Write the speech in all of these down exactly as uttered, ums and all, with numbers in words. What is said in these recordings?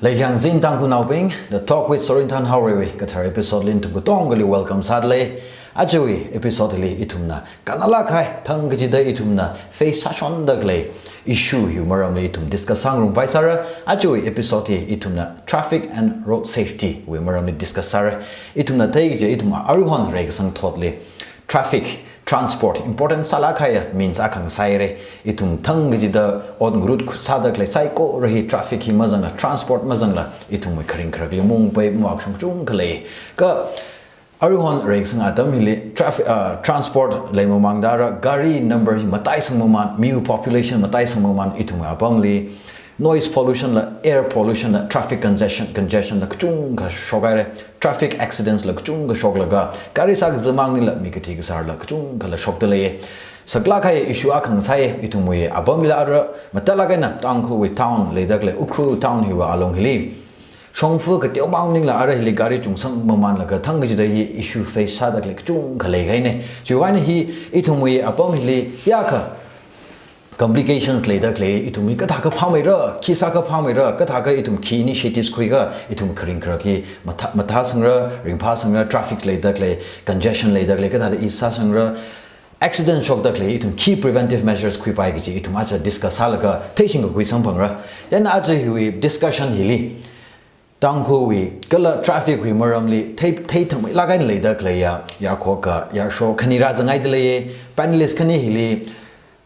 Leikhyangzin Tangkhulnaobing, The Talk with Sorinthan Haorei wui kathar episode li nathum katongali welcome sādalei. Ajawui episode li ithumna kannalāk kahai, thangkachida ithumna face sāshonda khalei issue hiwui maramli ithum discuss sāngarumpai sāra. Ajawui episode hi ithumna traffic and road safety wui maramli discuss sāra. Ithumna theikaji ithum aruihon reikasang thotli traffic, transport important sālāk kahaiya means akha ngasāhaira. Ithum thangkachida ot ngarut sāda khalei saikora hi traffic hi mazangla, transport mazangla ithumwui kharing kharakli mungpai mavākashung kachungkha lei. Kha aruihon reikasang atam hili traffic, ah, transport leimamān dara, gari number hi mataisangmamān, miwui population mataisangmamān, ithumwui apamli noise pollution la, air pollution la, traffic congestion, congestion la kachungkha shokhaira, traffic accidents la kachungkha shoklaga, gari sākazā mangnila mi kathi kasār la kachungkha la shokdalei. Saklāk kahai issue akha ngasāi, ithumwui apamli ara, matailāk eina Tangkhulwui town leida khalei Ukhrul town hiwui alung hili shongfa kateomang maningla ara hili gari chungsangmamānlaga thangkachida hi issue face sāda khalei kachungkha leikahaina. Chiwui vang hi ithumwui apam hili yākha complications leida khalei, ithum hi kathākha phāmeira, khi sākha phāmeira, kathākha ithum khi initiatives khuikha ithum kharing kharak hi mathā, mathāsangra, ringphāsangra, traffic leida khalei, congestion leida khalei, kathāda ease sāsangra, accident shokda khalei ithum khi preventive measures khuipai kaji ithum aja discuss sālaga theishingkakhui samphangra. Chieina aja hiwui discussion hili Tangkhulwui kala traffic wui maramli thei, theithangmeilāk eina leida khaleiya yarkhoka yarsho khani rāzanghaidalei. Panelist khani hili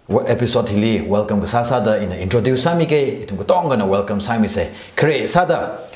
wa-, episode hili welcome kasā sāda ina introduce sāmige, ithum katongana welcome sāmisa. Khare sāda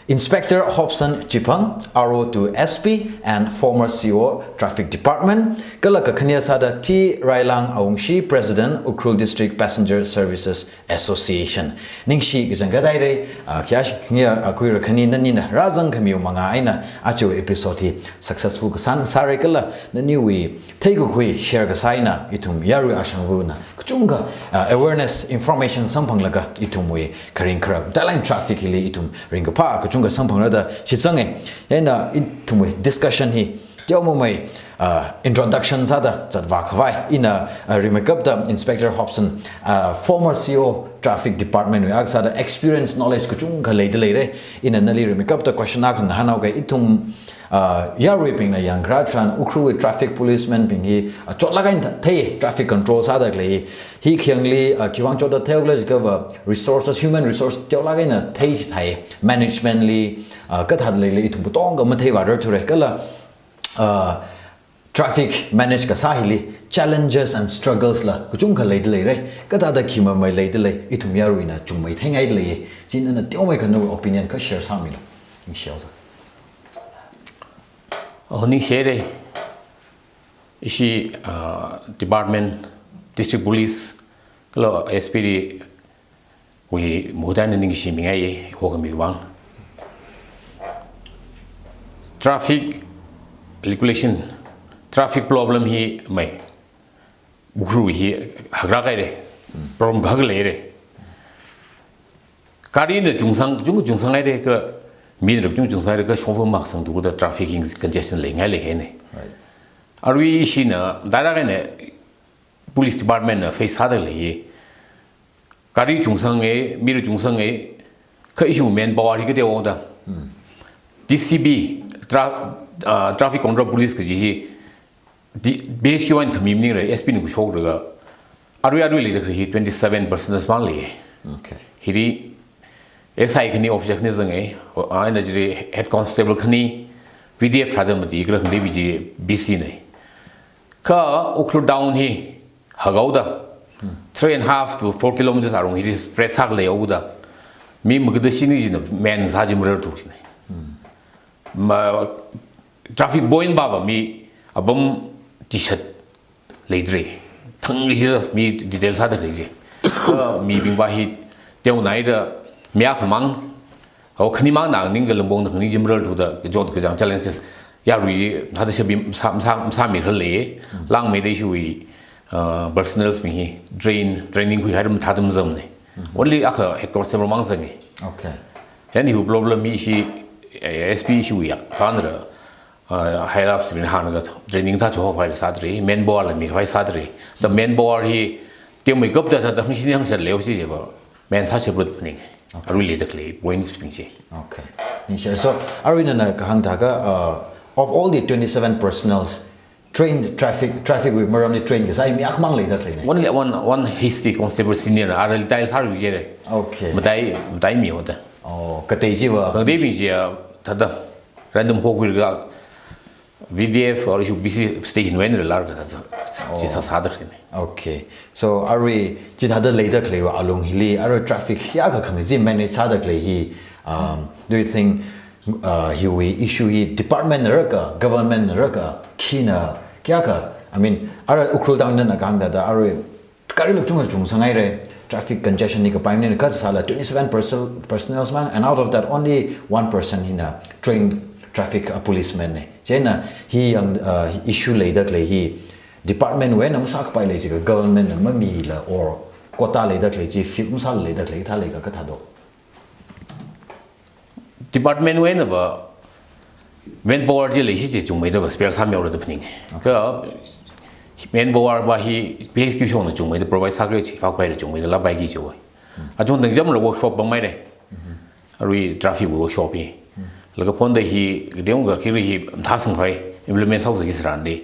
Inspector Hobson Chiphang, R O to S P and former C O, Traffic Department, kala kakhane sāda T Railang Awungshi, President, Ukhrul District Passenger Services Association. Ningshi kachangkhat haira, ah, khayāshi khani, ah, khuira khani nanina rāzangkhamiwui mangā eina aja episode hi successful kasā sāra kala naniwui theikakhui share kasā eina ithum yarui ashangvana kachungkha, ah, awareness information samphanglaga ithumwui kharing kharak, matailāk eina traffic hili ithum ringkaphā kachungkha samphangra da shitsanga. Chieina ithumwui discussion hi teomamei, ah, introduction sāda zatvā khavai ina, ah, rimeikapta Inspector Hobson, ah, former C O Traffic Department wui akha sāda experience, knowledge kachungkha leidaleira. Ina nali rimeikapta question akha ngahānhaoga, ithum, ah, yaruibingna yangkharā tharan Ukhrulwui traffic policeman bing hi, ah, chotlāk eina thei, traffic control sāda khalei hi khayangli, ah, khiwuivang chotda theihaokhala jiakhava resources, human resource teolāk eina thei chithai, management li, ah, kathāda leili ithum katonga matheivārarthura kala, ah, traffic manage kasā hili challenges and struggles la kachungkha leidaleira. Kathāda khi mamei leidalei, ithum yaruina chungmei theingaidalei. Chieina teomeikha nawui opinion kha share sāmilu. Ningshihaosa. Oh, ningshihaira. Ishi, ah, department, district police, kala S P D wui mahuta eina ningshimingaiya, hokhami vang. Traffic regulation, traffic problem hi mai. Ukhrul hi haklāk haira. Problem kahak leira. Garina chungsang, chung chungsanghaira kha, mina chung chungsanghaira kha, shongfa masangthuda traffic congestion leingai leikahaina. Right. Arui ishina, direct eina police department na face sāda lei. Gari chungsanga, mira chungsanga, kha issue manpower hi kateoda. Hmm. T C P, tra-, ah, Traffic Control Police kaji hi, di-, B H Q wui eina khami maningra, S P na khuishoklaga. Arui arui leida khalei hi twenty-seven personnel mang lei. Okay. Hili S I khani, officer khani zanga, ah, eina chili head constable khani, V D F tharāda mati kala khani B G, B C na. Kha Ukhrul town hi haoda, hmm, three and a half to four kilometers arung hili spread sākhalei haoda, mi magada shini china man sā chi mararthu china. Hmm. Ma, traffic point pava mi apam tishat leidalei. Thang ishi mi detail sāda khalei chi. Kha mibingva hi teonaida mi akhamang, oh, khanimang na ning kala pongda khani chi mararthuda, kachot kachāng challenges yarui thāda shabi sā, sā, sāmihaira lei. Hmm. Langmeida ishiwui, ah, personnels bing hi train, training khuihaira mathāda mazangmana. Hmm. Only akha head constable mang zanga. Okay. Chieina hiwui problem hi ishi, eh, S P ishiwui ya, khanra, ah, higher ups bingna hānglaga training thā chihokhavai sādalei, manpower la mikhavai sādalei. The manpower hi teomeikapta thāda hangshini hangshat lei chi jiakha, man sāshapra phaning. Arui leida khalei points bing chi. Okay. Ningshi. So, arui nana kahāng thākha, uh, of all the twenty-seven personnels, train traffic, traffic wui maramli train kasā mi akhamang leida khaleina. Only one, one H C constable senior, ara retire sāra jire. Okay. Matai, matai mi hoda. Oh, katei chiva? Katei bing chi, ah, thāda random hok virga V D F or ishi B C station wui eina rālaga thāda chi sā, sāda khaleina. Okay. So, arui chithāda leida khaleiva alung hili, arui traffic kayākha khangachee manage sāda khalei hi, um, do you think, uh, hiwui issue hi department na raka, government na raka, khina kayākha, I mean, arui Ukhrul town na kahāng thāda, arui gari lak chungkha chungsāngai re, traffic congestion hi kapai maningla kha sāla twenty-seven perso-, personnels mang, and out of that only one person hina trained traffic, a policeman na. Chieina hi yang, uh, issue leida khalei hi department wui eina masākapai lei jiakha government na mamila or quota leida khalei chi fill masāla leida khalei thā leikha kathāda? Department wui einava manpower chi leishi chi chungmeida va spare sāmihaora da phaning. Kha manpower va hi P H Q shongna chungmeida provide sākhui chi, phākhuihaira chungmeida lapai ki chiwui. Achungda example workshop bang maire. Arui traffic workshop hi. Laga phonda hi, kateokha khiri hi mathāsangkhavai implement sāhaoki tharan di.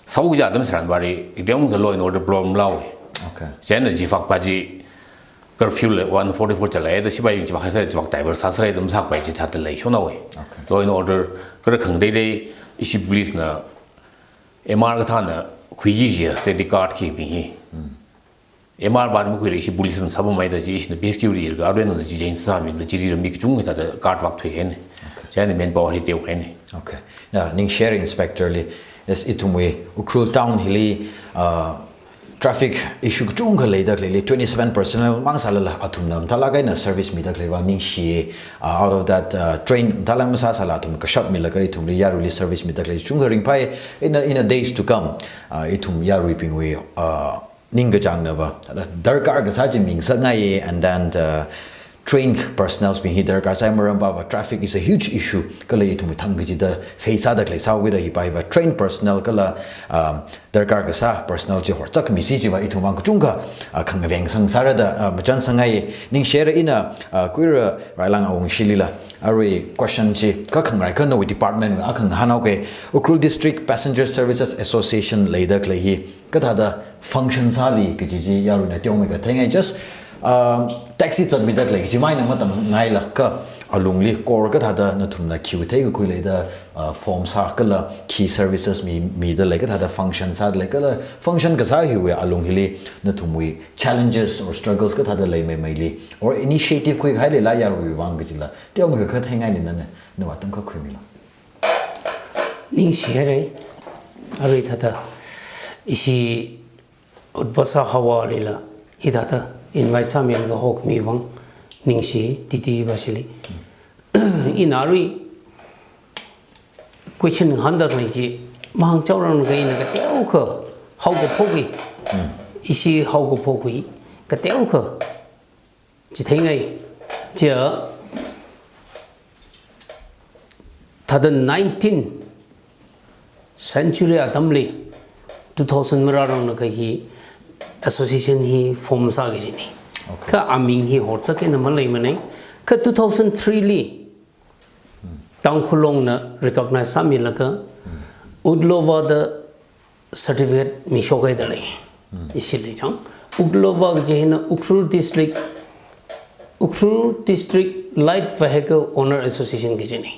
Sāhaoki atam tharan vāri, kateokha law and order problem lawe. Okay. Chieina chi phākpa chi curfew la one forty-four chalai, da sipai chi phākhaisai, chi phāk divert sāsai, da masākapai chithāda leishonhaowe. Okay. Law and order, kara khangateitei, ishi police na M R kathāna khuiki kaji, state guard kibing hi. M R va makhuira ishi police na sāpammeida chi, ishina P H Q li ka arui na chi change sāmida chili mi kachungkha thāda guard vākthuihaina. Okay. Chieina manpower hi teohaina. Okay. Na, ningshi haira inspector li, yes, ithumwui Ukhrul town hili, uh, traffic issue kachungkha leida khaleili twenty-seven personnel mang sālala athumna mathālāk eina service mida khaleiva ningshi, uh, out of that, uh, train mathālāk masāsāla athum kashap milaga ithumli yaruili service mida khalei chungkha ringphai, in a, in a days to come, uh, ithum yaruibingwui, uh, ningkachāngnava darkar kasā chi mingasakngai, and then the trained personnels bing hi darkar sāi, maramva traffic is a huge issue. Kala ithum thang kachida face sāda khalei sāwuida hipa hiva trained personnel kala, um, darkar kasā personnel chi horchak misi chiva ithum vang kachungkha, uh, khangaveng sangsāra da, uh, machansāngai. Ningshi haira ina, uh, kuira railang awungshilila. Arui question chi kakhangarai kha nawui department wui akha ngahānhaoke. Ukhrul District Passenger Services Association leida khalei hi kathāda function sāli kaji chi yaruina teomeikha theingai, just, um, taxi zatmida khalei kaji maina matamngaila kha alungli core kathāda nathumna khi theikakhui leida, uh, form sā kala khi services mi, mida lei, kathāda function sāda lei kala function kasā hiwui alung hili nathumwui challenges or struggles kathāda leimeimeili or initiative khuikahai leila yaruiwui vang kajila teomeikha theingaili nana, nawui atam kha khuimilo. Ningshi haira, arui thāda ishi Utbasah Hawa lila hithāda invite sāmilaga hokmi vang ningshi titi vāshili. Ina arui question hāngda khalei chi mahāngchaoranglaga ina kateokha haokaphok hi, ishi haokaphok hi kateokha chitheingai. Chia thāda nineteen century atamli two thousand marāranglaga hi association hi form sāki kajina. Okay. Kha aming hi horchak eina maleimanei. Kha two thousand three li Tangkhul Longna recognize sāmilaga UDLOVA da certificate mishokhaida lei. Ishili chang. UDLOVA kaji hina Ukhrul District, Ukhrul District Light Vehicle Owner Association kajina.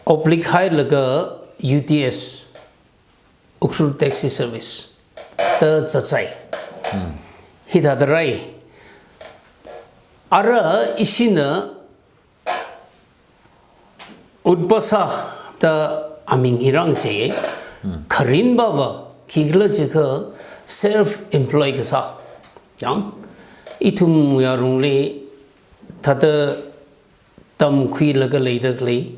Oblique hailaga U T S, Ukhrul Taxi Service da zatsai. Hithāda rai. Ara ishina Utbasah da aming hi rāngchei, kharinva va khikhala jiakha self-employed kasā. Yang, ithum yarongli thāda tamkhuilaga leida khalei,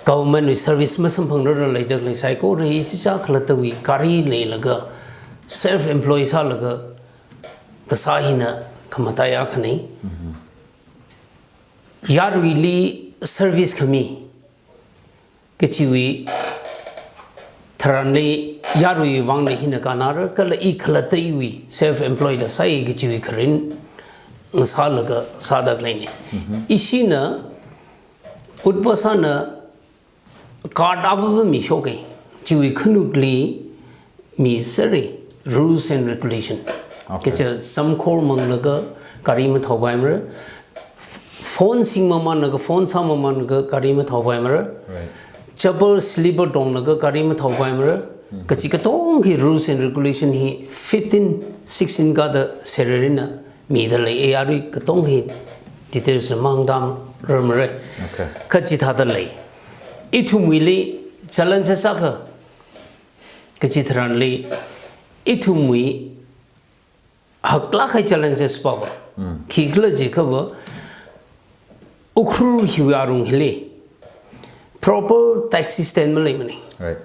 government wui service masamphangrarla leida khalei, saikora ichicha khalattawui gari leilaga, self-employed sālaga kasā hina khamataiya khanei. Yaruili service khami kachiwui tharanli yarui vangna hina kannara, kala i khalatta iwui self-employed la sāi kachiwui kharin ngasālaga sāda khaleina. Ishina, Utpasana card avava mishoka. Chiwui khanukli misera rules and regulation. Okay. Kaja samkhor manglaga gari mathao paimara. Phone singmamānlaga, phone sāmamānlaga gari mathao paimara. Right. Chappal slipper tonglaga gari mathao paimara. Kachi katonga rules and regulation hi fifteen, sixteen kada sererina mida lei, A R I katonga details mangdam ramara. Okay. Kachithāda lei. Ithumwuili challenges akha. Kachitharanli ithumwui haklāk kahai challenges pava. Khikhala jiakhava, Ukhrul hiwui arung hili proper taxi stand maleimana. Right.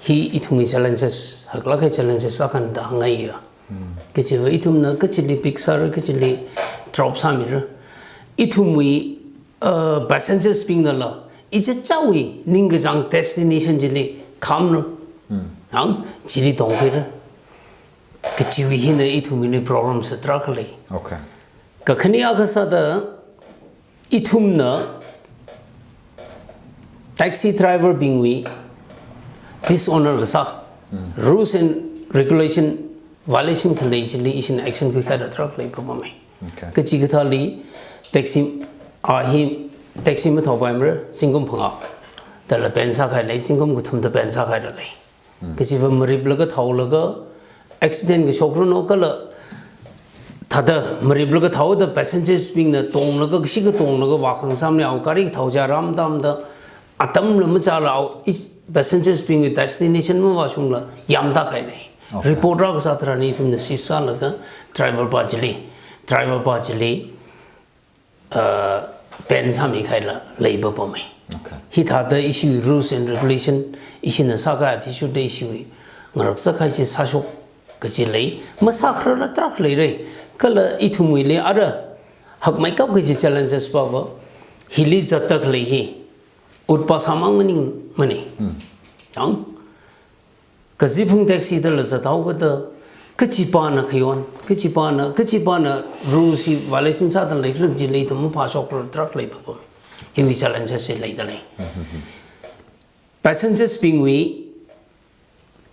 Hi ithumwui challenges, haklāk kahai challenges akhana da hāngngaiya. Kachiva ithumna kachili pick sāra, kachili drop sāmira. Ithumwui, uh, passengers bingnala ichichāwui ningkachāng destination chili khamra. Hāng, chili tongkhuira. Kachiwui hina ithumwuili problem sā tarākha lei. Okay. Kakhane akha sāda ithumna taxi driver bingwui dishonor kasā, rules and regulation violation khalei chili ishina action khuikhaida tarākha lei pamamai. Okay. Kachikathāli taxi, a hi taxi mathao paimara, zingkum phangā dala ban sākahai lei, zingkum kathumda ban sākahaida lei. Kachiva mariplaga thaolaga accident kashokranu kala thāda mariplaga thaoda passengers bingna tonglaga, kashika tonglaga vākhangasā maningla gari kathao chi aram tamda atamla machāla, i passengers bingwui destination mavāshungla yamda kahaina. Okay. Report rākasā tharanli ithumna seize sālaga driver pa chili, driver pa chili, uh, ban sāmikahaila lei papamai. Okay. Hithāda ishiwui rules and regulation, ishina sākahai athishurda ishiwui ngaraksak kahai chi sāshok kaji lei, masākhararla tarākha leira. Kala ithumwuili ara hakmeikap kaji challenges pava, hili zatda khalei hi Utpasāmang maningmana. Hāng, kaziphung taxi dala zathaokada, kachipāna khayon, kachipāna, kachipāna rules hi violation sāda leikhala kaji lei, ithum maphāshokra tarākha lei papam. Hiwui challenges hi leida lei. Passengers bingwui,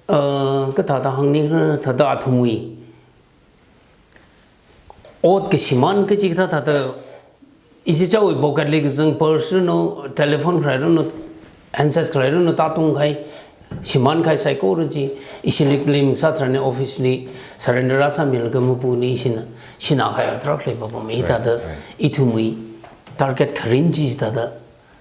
uh, kathāda hāngni, thāda athumwui ot kashimān kachikathā thāda ichichāwui pocket li kazang purse ranu, telephone khalei ranu, handset khalei ranu, tātung kahai, shimān kahai saikora chi, ishili claim sā tharanli office li surrender rāsāmilaga mapuni ishina, shinākahai tarākha lei papam. Right, thāda right. Ithumwui target kharing chi thāda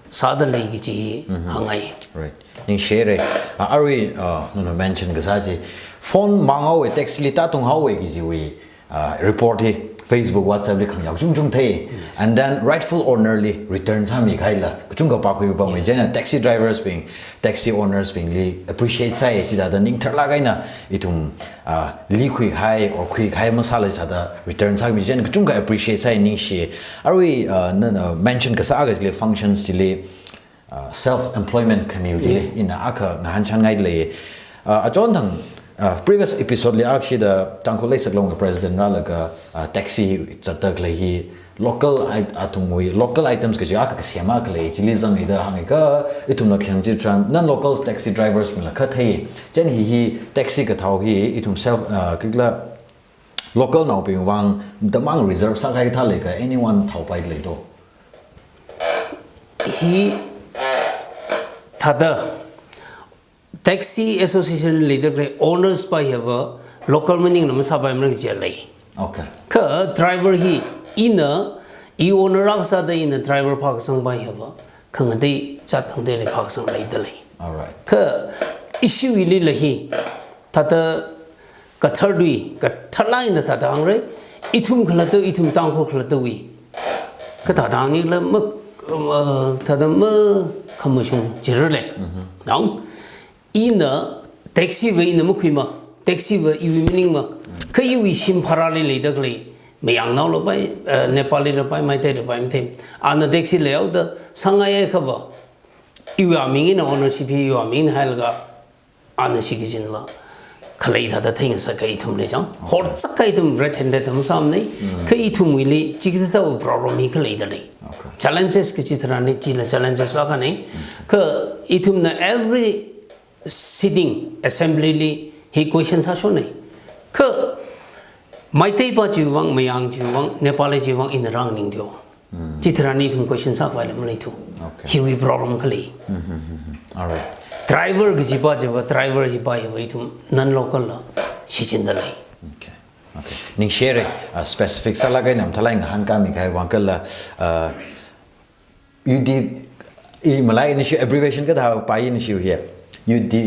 sāda lei kaji hi hāngngai. Right. Ningshire. Ah, arui, ah, nana mention kasā chi, phone mānghaowa, taxi li tātunghaowa kajiwui, ah, report hi Facebook, WhatsApp li khangyao chungchung thei. Yes. And then rightful owner li return sāmikahaila kachungkha pākhui pamai. Yes. Chieina taxi drivers bing, taxi owners bingli appreciate sāi, chithāda ning tharlāk eina ithum, ah, likhui kahai or khui kahai masālei sāda return sāmi chieina kachungkha appreciate sāi, ningshi. Arui, ah, nana mention kasā akha chili, functions chili, ah, self employment khamiwui chili, yeah, ina akha ngahānchānngai lei. Ah, achonthang, ah, previous episode li akha shida Tangkhul Leisaklongwui president rālaga, ah, taxi zatda khalei hi local i-, athumwui local items kaji akha kasem akha lei, chili zanghaida hānga, ithumna khayang chi tharan non-local taxi drivers bingla kha thei. Chieina hi, hi taxi kathao hi ithum self, ah, kikla local naobing vang damang reserve sākahai kathā lei ka, anyone thaopai lei do? Hi thāda taxi association leida khalei owners pa hiva local maningla masāpaimara kaji lei. Okay. Kha driver hi ina, i owner akha sāda ina driver phākasang pa hiva khangatei jat khangateili phākasang leida lei. All right. Kha ishiwuilila hi thāda kathar dui, kathar lāk eina thāda hāngra, ithum khalatta, ithum Tangkhul khalattawui kathāda hāngnikhala ma, uh, thāda makhamashung jira lei. Now, ina taxi va ina makhuima, taxi va iwui maningma, kha iwui shim bhara li leida khalei, Mayangnao lapai, uh, Nepali lapai, Meitei lapai mathei. Ana taxi leihaoda sāngaiya khava, iwui aming eina ownership hi iwui aming eina hailaga, ana shikachinva khalei thāda theingasaka ithumli chang. Horchak ka ithum red handed masāmana. Kha ithumwuili chikathāda problem hi khalei dalei. Okay. Challenges kachi tharan hi, chila challenges akhana. Kha ithumna every sitting assembly li hi question sāshona. Kha Meitei pa chiwui vang, Mayang chiwui vang, Nepali chiwui vang ina rānganingthu. Chi tharan ithum question sākhavai la maleithu. Okay. Hiwui problem khalei. Alright. Driver kajipa chiva, driver hipa hiva ithum non-local la shichinda lei. Okay. Okay. Ningshire, uh, specific sālaga ina mathālāk eina ngahānkāmi kahai vang kala, uh, U D, i malai initial abbreviation kathā pa initial here. U D,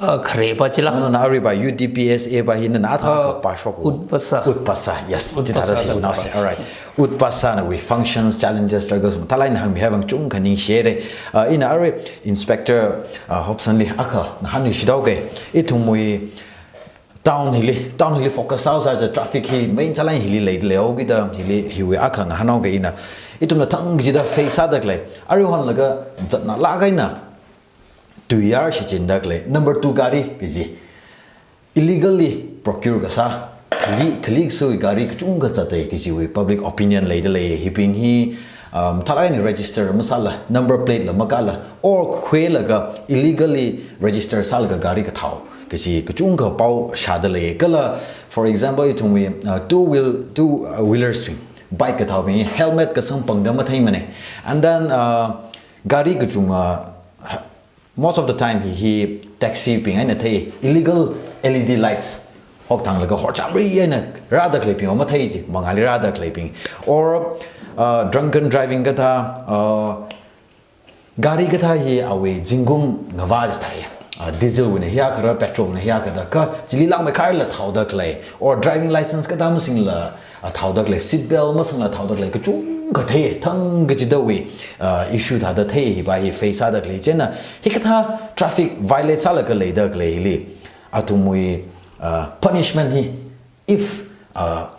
Ah, khare pa chila. No, no, no, arui pa, U D P S A pa hi nana athā Ah, ka pa shok. Utpasa. Utpasa, yes. Utpasa Chithāda da shi nao se. Utpasa. Alright. Utpasa nawui functions, challenges, struggles, mathālāk eina hāngmihai vang chungkha ningshire. Ah, ina arui Inspector, ah, Hopson li akha ngahānluishithaoke. Ithumwui town hili, town hili focus sāhaosa, traffic hi main chālāk eina hili leida leihaokida, hili hiwui akha ngahānhaoke ina. Ithumna thang kachida face sāda khalei. Arui honlaga zatnalāk eina tuiyār shichinda khalei. Number two gari kaji. Illegally procure kasā. Khali, khali kasāwui gari kachungkha zatta kajiwui public opinion leida lei. Hibing hi, um, mathālāk eina register masāla, number plate la makāla, or khuilaga illegally register sālaga gari kathao kaji kachungkha pao shāda lei. Kala, for example, ithumwui, uh, two wheel, two, uh, wheelers bing, bike kathaobing, helmet kasamphangda matheimana. And then, uh, gari kachunga, uh, most of the time hi, hi taxi bing eina thei, illegal L E D lights hokthanglaga horchamri eina rāda khaleibing mathei chi, mangāli rāda khaleibing. Or, uh, drunken driving kathā, uh, gari kathā hi awui zingkum ngavā chithāi. Uh, diesel wuina hiyākha rā, petrol na hiyākha da, kha chili langmeikharla thaoda khalei. Or driving license kathā masingla, ah, thaoda khalei, seat belt masangla thaoda khalei, kachungkha thei, thang kachidawui, ah, issue thāda thei hipa hi face sāda khalei. Chieina, hikathā traffic violate sālaga leida khalei hili, athumwui, ah, punishment hi, if, ah,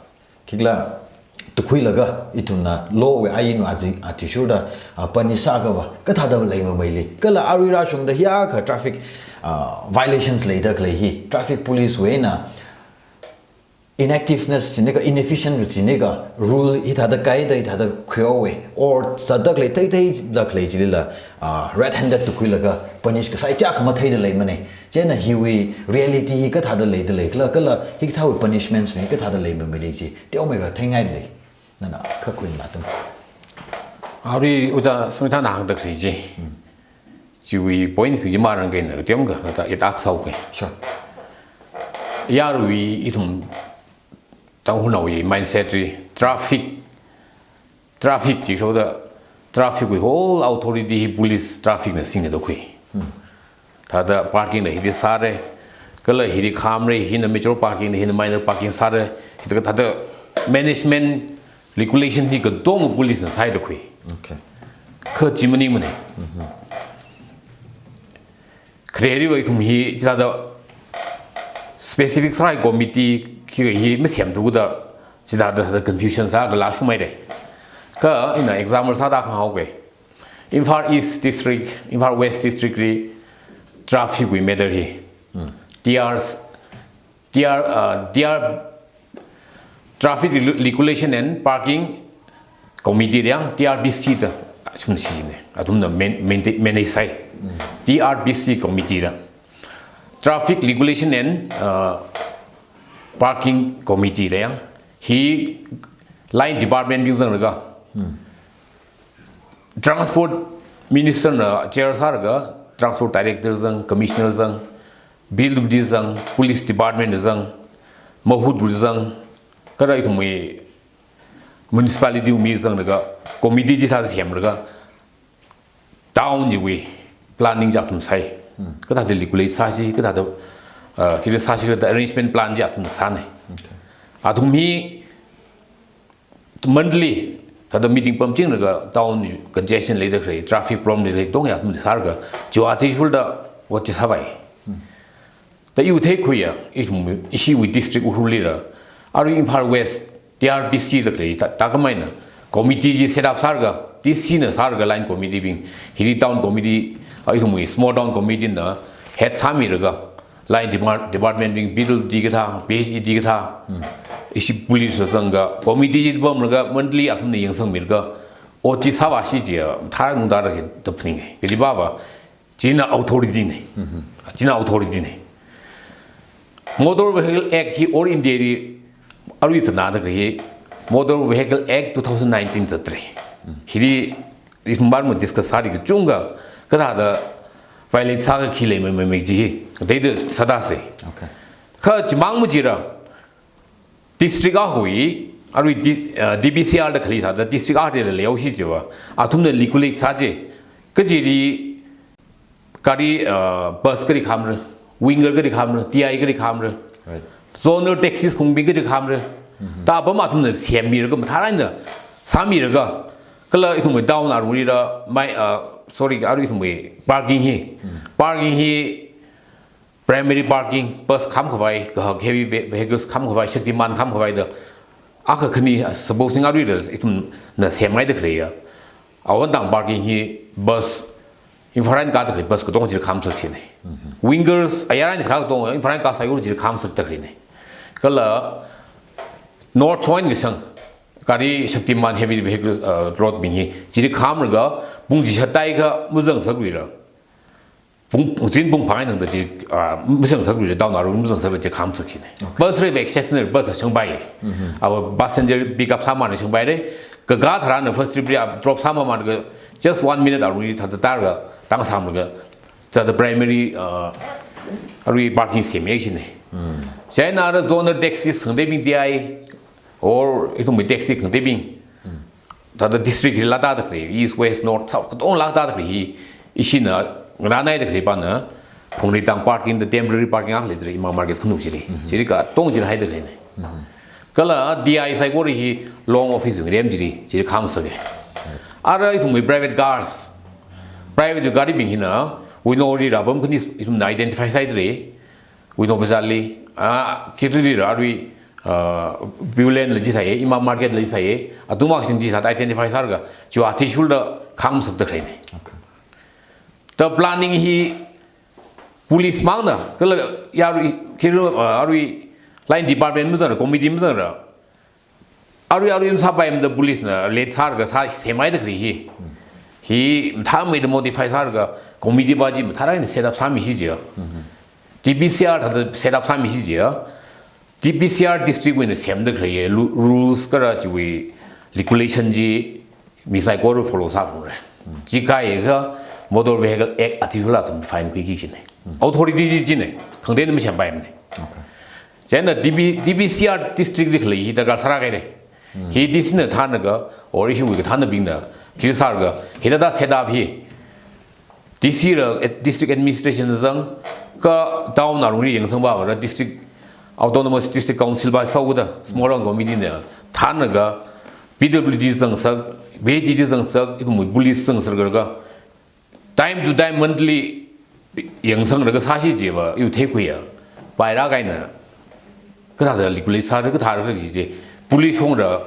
khikhala tukhuilaga ithumna law wui ainwui aji-, athishurda, ah, punish sāakhava, kathāda leimamei li. Kala arui rāshungda hiyākha traffic, ah, violations leida khalei hi, traffic police wui eina, inactiveness chiniga, inefficient chiniga, rule hithāda kaida hithāda khuihaowe, or zatda khalei, theithei zatda khalei chilila, ah, red handed tukhuilaga punish kasā chiyākha matheida leimana. Chieina hiwui reality hi kathāda leida leikhala, kala hikathāwui punishments mi kathāda leimamei li chi teomeikha theingailei. Nana kha khuinala tum. Arui ojā Sangthanna hāngda khalei chi. Chiwui point hi chi marāngai na, teomeikha thāda it ak saoke. Sure. Yarui ithum Tangkhulnaowui mindset li traffic, traffic chi shoda, traffic wui whole authority hi police traffic na singda khui. Thāda parking na hili sāra, kala hili khamra, hina major parking na, hina minor parking sāra, hithāda management regulation hi katonga police na sāhaida khui. Okay. Kha chi maningmana. Kharewui ithum hi chithāda specific sārai committee khi hi masemthuda chithāda confusion sākhala shumhaira. Kha ina example sāda hānghaoke. Imphal East District, Imphal West District li traffic wui matter hi. T R, T R, uh, T R Traffic Regu-, Regulation and Parking Committee da, T R P C da, asum shina, athumna man-, maintain, manage sai. T R P C committee da. Traffic Regulation and, uh, Parking Committee da. Hi line department bing zanglaga. Transport Minister na chair sālaga, Transport Director zang, Commissioner zang, P W D zang, Police Department zang, Mahut bu zang, kala ithumwui municipality wui mi zanglaga, committee chi sāsemlaga, town chiwui planning chi athum sai. Kathāda regulate sāsi, kathāda, uh, khi sāsi, kathāda arrangement plan chi athum sāna. Okay. Athum hi monthly, thāda meeting pamchinglaga town congestion leida khalei, traffic problem leida khalei, tong ya kum sālaga, chiwui athishurda ot chi sāvai. Ta iwui theikhuiya, i, ishiwui district Ukhrul lila, arui Imphal West, T R P C da khalei, ta, ta kamaina, committee chi set up sālaga, D C na sālaga line committee bing, hili town committee, a, ithumwui small town committee na head sāmilaga, line depart-, department bing P W D kathā, P H E D kathā, ishi police sāsanglaga, committee chi pamlaga, monthly athumna yangsangmilaga, ot chi sāvāsi jiakha, thar ngungda raki tapning. Kajiva va, china authority na. China authority na. Motor Vehicle Act hi All India li arui zanada hi Motor Vehicle Act two thousand nineteen zatre. Hili ithum marmu discuss sāri kachungkha, kathāda violate sākakhui lei mai mai mai chi hi. Kateida sāda se. Okay. Kha chimang mu jira. District ahui, arui di-, uh, D P C R da khaleisāda district ahui la leihaosi jiva. Athumna regulate sā je. Kajili gari, uh, bus kali khamra, winger kali khamra, T I kali khamra. Right. Zonal taxis khungbing kali khamra. Ta apam athumna semmilaga, mathālāk eina sāmilaga. Kala ithumwui town arui la, mai, uh, sorry, arui ithumwui parking hi. Parking hi primary parking, bus khamkhavai, kahak heavy ve-, vehicles khamkhavai, Shaktiman khamkhavai da. Akha khani, uh, supposing arui la, ithumna semngaida khalei ya. Awon tang parking hi bus, Imphal eina kāda khalei bus katonga chili khamsakki ne. Wingers, ayar eina kharā katonga, Imphal eina kāsai ur chili khamsakda khalei ne. Kala North Shore eina kasang, gari Shaktiman heavy vehicle, uh, load bing hi, chili khamlaga, pung chishat tākha, mazangsaklui la. Pung, zingkum phangā eina tangda chi, ah, mazangsaklui la, town arui mazangsaklui la chi khamsakki ne. Okay. Bus ri exceptional bus shangpai. Ava passenger pick up sāmana shangpai re. Kakā tharan first trip li drop sāmamana ka just one minute arui thāda tārlaga, tang sāmlaga, thāda primary, ah, arui parking semmi chi ne. Chieina ara zonal taxis khangatei bing T I, or ithumwui taxi khangatei bing. Thāda district hi lākda khalei, East, West, North, South, katonga lākda khalei hi, ishina ngarānhaida khalei pana, phungli tang parking da temporary parking akha leidalei, ima market khanuk chili. Chili katonga chili haida khalei ne. Kala T I saikora hi long office wui ngarem chili, chili khamsaka. Ara ithumwui private cars, private gari bing hina, Uinao li la apam khani ithumna identify sāhaidalei, Uinao bazar li, ah, Kiritiri la arui, ah, Viewland la chisai, ima market la chisai, athum akshin chisai identify sālaga, chiwui athishurda khamsakda khalei ne. Okay. Ta planning hi police mangna, kala yarui, Kiri, ah, arui line department mazangra, committee mazangra, arui, arui masāpaimada police na late sālaga sā semhaida khalei hi. Hi mathāmeida modify sālaga committee va chi mathālāk eina set up sāmisi jiakha. D P C R thāda set up sāmisi jiakha. D P C R district wui eina semda khalei lu-, rules kala chiwui regulation chi mi saikora follow sāphungra. Chi kayakha Motor Vehicle Act athishurla athum fine khuiki chi ne. Authority chi chi ne. Khangateina masempaimana. Okay. Chieina D P, D P C R district li khalei hi darkar sāra kahaire. Hi D C na thānlaga, or ishiwui kathānabingna, khi sālaga, hithāda set up hi. D C la ad-, district administration zang, ka town arui yangsangva, ra district, autonomous district council va sāhaoda, small town committee na, thānlaga, P W D zangsak, V D D zangsak, ithumwui police zangsak laga, time to time monthly yangsanglaga sāsi jiva, iwui theikhuiya. Paira kahaina. Kathāda regulate sāra, kathāra kaji chi. Police hongda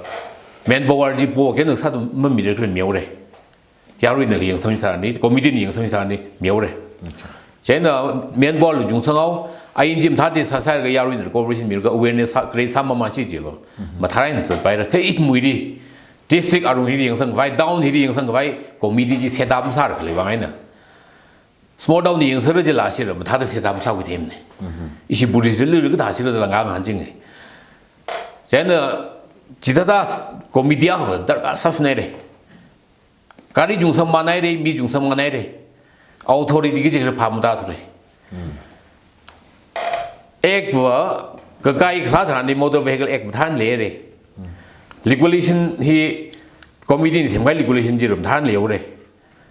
manpower chi po, kena sāda mamira kala mihaora. Yaruina yangsang sāni, committee na yangsang sāni, mihaora. Okay. Chieina manpower la chungsang haowa, ain chi mathāda sāsālaga yaruina cooperation milaga awareness sā, create sāmamasi jiva. Mathālāk eina zatpaira, kha ithumwuili. District arui hili yangsangkhavai, town hili yangsangkhavai, committee chi set up sāra khalei vang eina. Small town li yangsangla jila shira, mathāda set up sākhui theimana. Ishi police li kathā shira da langka ngahān chinga. Chieina, chithāda committee akha darkar sāshunhaire. Gari chungsangmana haire, mi chungsangmana haire. Authority kaji khala phāmada thura. Act va, kakai kasā tharan ni Motor Vehicle Act mathālāk eina leira. Regulation hi committee na semkahai regulation chi rum tharan leihaora.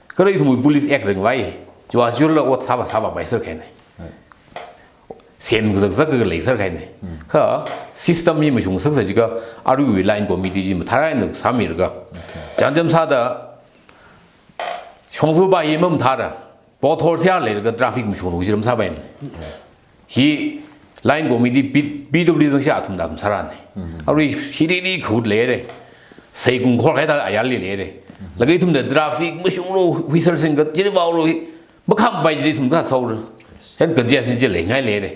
Kala ithumwui Police Act ringvai. Chiwui athishurla ot sāvā sāvāpaisāra kahaina. Semkazak zakka leisāra kahaina. Kha system hi mashungsak sā jiakha aruiwui line committee chi mathālāk eina sāmilaga. Chānjam sāda shongfa va hi mamathāra. Pothole sāya leilaga traffic mashunglu jiram sāpaimana. Hi line committee P-, P W D zangsi athumna athum sārana. Arui shirili khut leira. Saikung khor kahaida ayarli leira. Laga ithumna traffic mashunglu, whistle singda, chili vaolu hi. Makhampaimana chili ithum kasāhaora. Hen congestion chi leingai leira.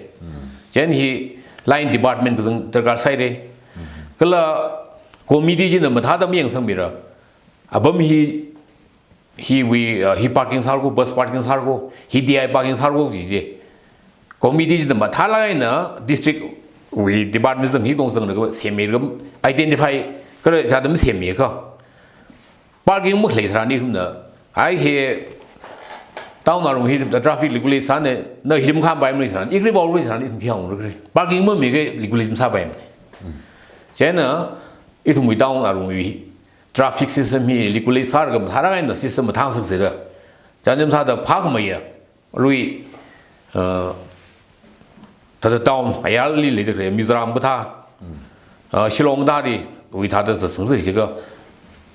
Chieina hi line department kazang darkar sāhaira. Kala committee china mathāda mayangsangmira. Apam hi, hiwui, uh, hi parking sāra ko, bus parking sāra ko, hi D I parking sāra ko kaji chi. Committee china mathālāk eina district wui department zang hi tongzang laga semmi kha identify kala chāda masemmi kha. Parking makhalei tharan ithumna, ai hi town arui hi traffic regulate sāna, na hi makhampaimana tharan, igri vaorui tharan, ithum khi hāngra khala. Parking mamikha regulate masāpaimana. Chieina, ithumwui town arui traffic system hi regulate sālaga mathālāk eina system mathāngasak sāda. Chānjam sāda phākhameiya. Arui, uh, thāda town ayarli leida khalei, Mizoram kathā, uh, Shillong kathāli, wui thāda zatsang zatsang jiakha,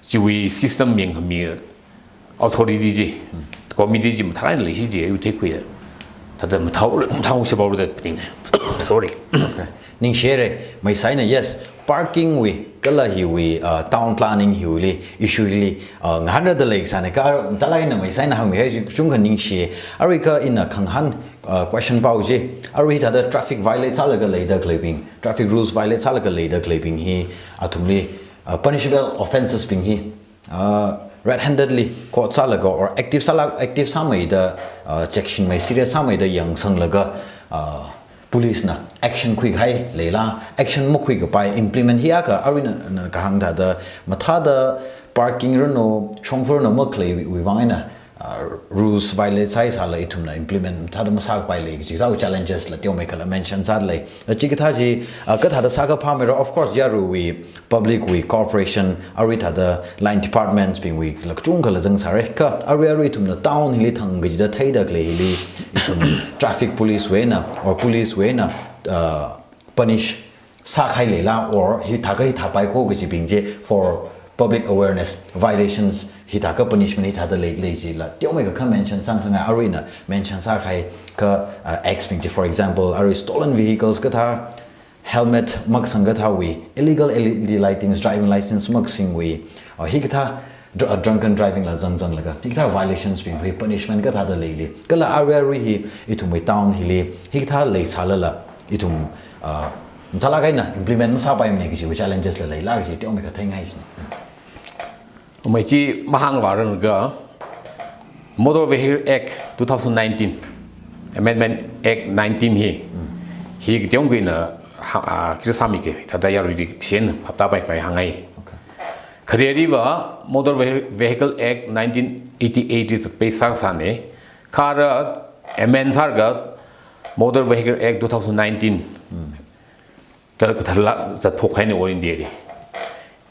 chiwui system yangkhami authority chi, committee chi mathālāk eina leishi chi, yu theikhuida. Thāda mathāo, mathāo shapao da pning. Sorry. Okay. Ningshihaira, Meisaina, yes, parking wui, kala hiwui, uh, town planning hiwuili, issue hili, uh, ngahānrada leisāna kha, mathālāk eina Meisaina hāngmihai chi kachungkha ningshi. Arui kha ina khangahān, uh, question pao chi. Arui thāda traffic violate sālaga leida khaleibing, traffic rules violate sālaga leida khaleibing hi, athumli, uh, punishable offences bing hi, uh, red-handedly caught sālaga or active sāla, active sāmeida, uh, cheksinmei serious sāmeida yangsanglaga, uh, police na action khuikahai leila, action makhuikapai implement hi akha aruina, na kahāng thāda mathāda parking ranu, shongfa ranu makhaleiwui vang eina, uh, rules violate sāhaisāla ithumna implement thāda masākapai lei kaji thāda challenges la teomeikhala mention sālei. Chikathā chi, uh, kathāda sākha phāmeira, of course, yaruiwui public wui cooperation, arui thāda line departments bingwui la kachungkhala zangsāra. Kha arui arui ithumna town hili thang kachida theida khalei hili, ithum traffic police wui eina, or police wui eina, uh, punish sākahai leila, or hithākha hithāpai ko kajibing chi for public awareness, violations, hithākha punishment hithāda lei, lei chila teomeikha mention sāngasakngai, aruina mention sākahai kha, uh, acts bing chi, for example, arui stolen vehicles kathā, helmet makasang kathāwui, illegal L E D lightings, driving license makasingwui, uh, hikathā dr-, uh, drunken driving la zangzanglaga, hikathā violations bing hi punishment kathāda leili. Kala arui arui hi ithumwui town hili, hikathā leisālala, ithum, uh, mathālāk eina implement masāpaimana kajiwui challenges la leila kaji teomeikha theingai china. Mai chi mahāngvāranglakha, Motor Vehicle Act two thousand nineteen, Amendment Act nineteen hi, hi kateokha ina ha, ah, kira sāmiki, thāda yaruili shen hapta pai pai hāngngai. Okay. Khareli va Motor Vehi-, Vehicle Act nineteen eighty-eight is based sāsāna, kha ara amend sālaga Motor Vehicle Act two thousand nineteen. Thāda, thāda la zatphok haina All India li.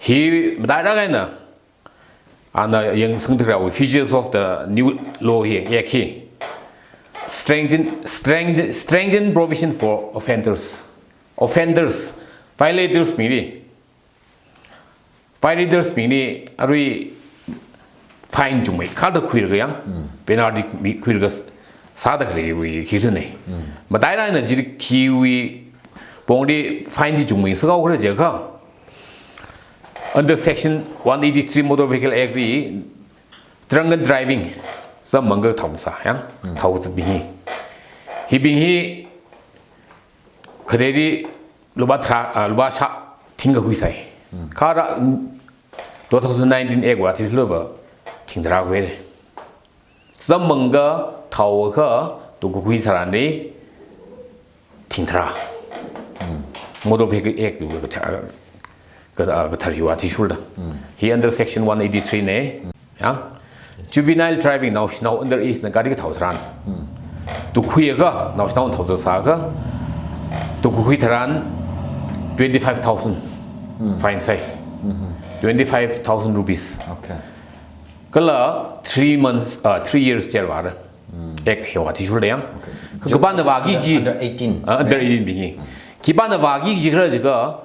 Hi matailāk eina, ana yangsangda khalei features of the new law hi, Act hi. Strengthen, strengthen, strengthen provision for offenders. Offenders, violators bingli. Violators bingli arui fine chungmeikharda khuilaga yang, penalty mi khuilaga sāda khaleiwui hi sāna. Matailāk eina chili khiwui pongli fine chi chungmei sākahao khala jiakha, under Section one eighty-three Motor Vehicle Act li, drunken driving, zammangkha thao sā, yang, thao zatbing hi. Hibing hi, khareli lupā tharā, ah, lupā shā thingkha khuisai. Kha ara, two thousand nineteen Act wui athishurda va, thing tharā khuihaira. Zammangkha thaokha, tukkakhui tharanli thing tharā. Motor Vehicle Act wui kathā, ka, ah, kathar hiwui athishurda. Hi under Section one eighty-three na. Ya. Juvenile driving, naoshinao under age na gari kathao tharan. Tukkhuiakha, naoshinao thao sāsāakha, tukkakhui tharan twenty-five thousand fine sai. Twenty-five thousand rupees. Okay. Kala three months, uh, three years jail vāra. Act hiwui athishurda yang. Okay. Kapāna vāki kaji. Under eighteen. Uh, under eighteen bing hi. Khipāna vāki kaji khala jiakha,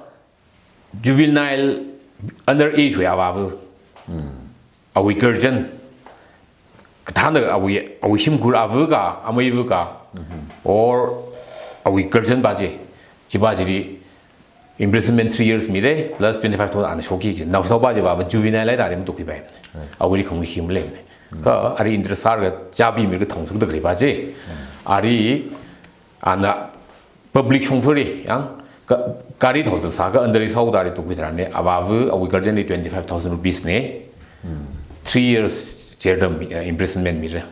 juvenile, under age wui avāva. Awui guardian. Kathāna awui, awui shimkhur avā ka, ameiva ka. Or awui guardian pa chi. Chipa chili imprisonment three years mira, plus twenty-five thousand ana shokki. Naoshinao pa chiva, juvenile da rim tukki pai. Awuili khaungmi hi maleimana. Kha ali interest sālaga chābi mira thong sāda khalei pa chi. Ali ana, public shongfali, yang, ka-, gari thaozat sākha underage sāhaoda ri tukhui tharan ni, avāva, awui guardian li twenty-five thousand rupees ne, three years jail term, eh, imprisonment mira.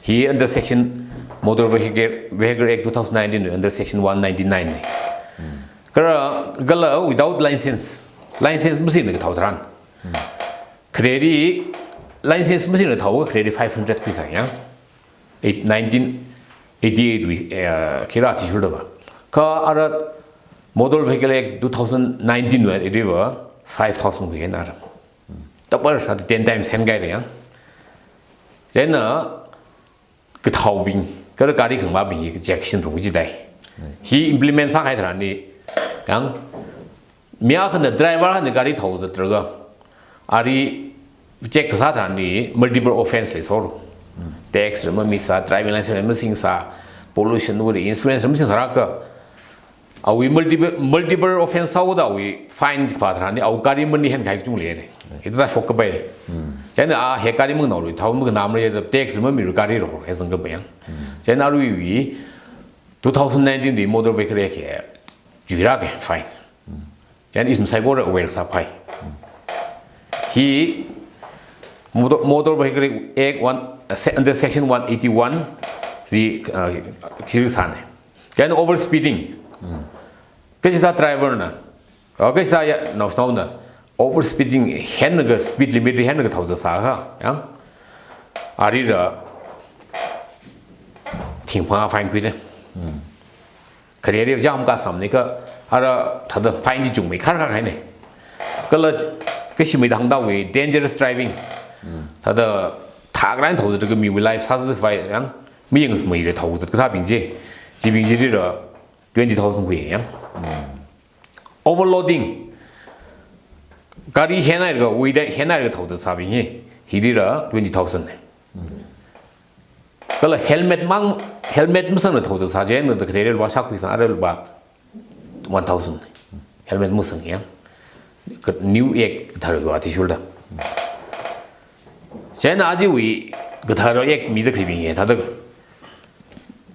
Hi under section Motor Vehicle, Vehicle Act two thousand nineteen under section one ninety-nine ne. Kala, kala without license, license masingna kathao tharan. Khareli license masingna thao, khareli five hundred khuisai, yang. Eight, nineteen eighty-eight wui, eh, kira athishurda va. Kha ara Motor Vehicle Act two thousand nineteen wui iriva five thousand khuihaina ara. Double, ata ten times hen kahaira, yang. Chieina kathaobing, kala gari khangamabing hi check shinrung jidai. Hi implement sākahai tharan ni, yang, mi akhana driver akhana gari thaozat tharakha, ari check kasā tharan ni multiple offence leisāhaora. Tax ri mamisā, driving license ri masingsā, pollution wui insurance ri masingsā rākha, awui multiple, multiple offence sāhaoda awui fine pā tharan ni, awui gari mani hen kahai kachungkha leira. Hithāda shok kapai. Chieina a hi gari mangnaolui, thao makhanamara da tax ri mamirui gari rorhai zangkapai, yang. Chieina aruiwui two thousand nineteen wui Motor Vehicle Act hi juirāka fine. Chieina ithum saikora aware sāpai. Hi Motor, Motor Vehicle Act one, uh, se-, under section one eighty-one li, uh, kiri sāna. Chieina overspeeding. Kachithā driver na, uh, kachithā ya, naoshinaona, overspeeding henlaga speed limit li henlaga thaozat sākha, yang, arila thingphang fine khuida. Khareli jam kasāmana kha, ara thāda fine chi chungmei kharkha haina. Kala kashimeida hāngdawui dangerous driving. Thāda thākharan thaozat tharakha miwui life sāzat khavai, yang, mayangsāmeida thaozat kathābing chi. Chibing chilila twenty thousand khui, yang. Overloading. Gari henhailaga, wuida henhailaga thaozat sābing hi, hilila twenty thousand. Kala helmet mang, helmet masangla thaozat sā chieina da khareli lupā shākhui sā, ara lupā one thousand. Helmet masang, yang. Ka new act kathar va athishurda. Chieina ajawui kathar act mida khalibing hi, thāda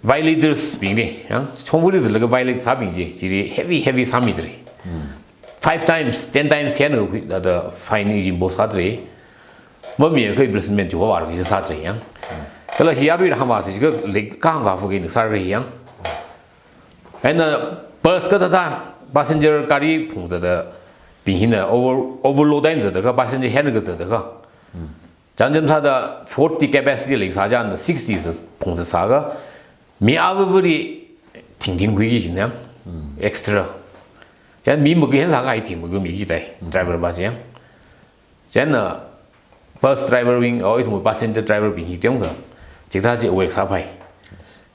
violators bingli, yang, shongfali zalaga violate sābing chi, chili heavy, heavy sāmidalei. Five times, ten times hena khui, thāda fine ijin bo sādalei. Mamiakha imprisonment chi va var khui sādalei, yang. Kala hi aruila hāngvāsi kha, lei kahāng kafu kini sāra, yang. Eina bus kathāda, passenger gari phungzatda bing hina over, overload eina zatda kha, passenger hena kazatda kha. Chānjam sāda forty capacity leisā chieina sixty sā phungzat sākha, mi avāvali thingthing khuiki kajina, yang. Extra. Yang mi makhui hen sākha hi thing makhuimi kajidai, driver va chi, yang. Chieina bus driver bing, o ithum passenger driver bing hi tiong kha, chithā chi aware sāpai.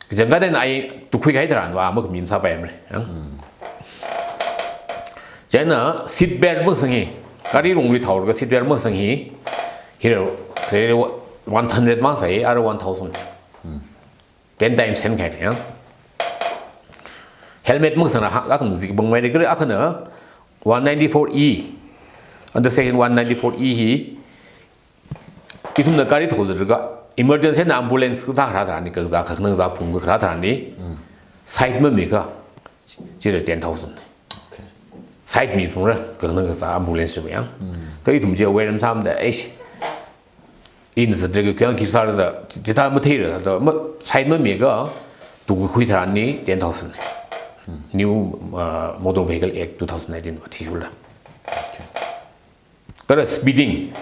Kachangkhat eina ai tukhui kahai tharan va makhamim sāpaimara, yang. Chieina seat belt masang hi, gari lungli thaolaga seat belt masang hi, hira, hira one hundred mang sāi, ara one thousand. Ten times hen kahaina, yang. Helmet masangla ha, athum zik bang mai de kare akhana one ninety-four E. Under section one ninety-four E hi, ithumna gari thaozat tharakha, emergency na ambulance kathā kharā tharan ni, kazā kakhanang zā phung kharā tharan ni, side mamiakha, chila ten thousand. Okay. Side miphungra, kakhanang kazā ambulance va, yang. Kha ithum chi aware masāmada, eish, ina zatda kha kayang khi sāra da, chithā matheira da, ma, side mamiakha, tukakhui tharan ni ten thousand. New, uh, Motor Vehicle Act two thousand nineteen va athishurda. Okay. Kala speeding.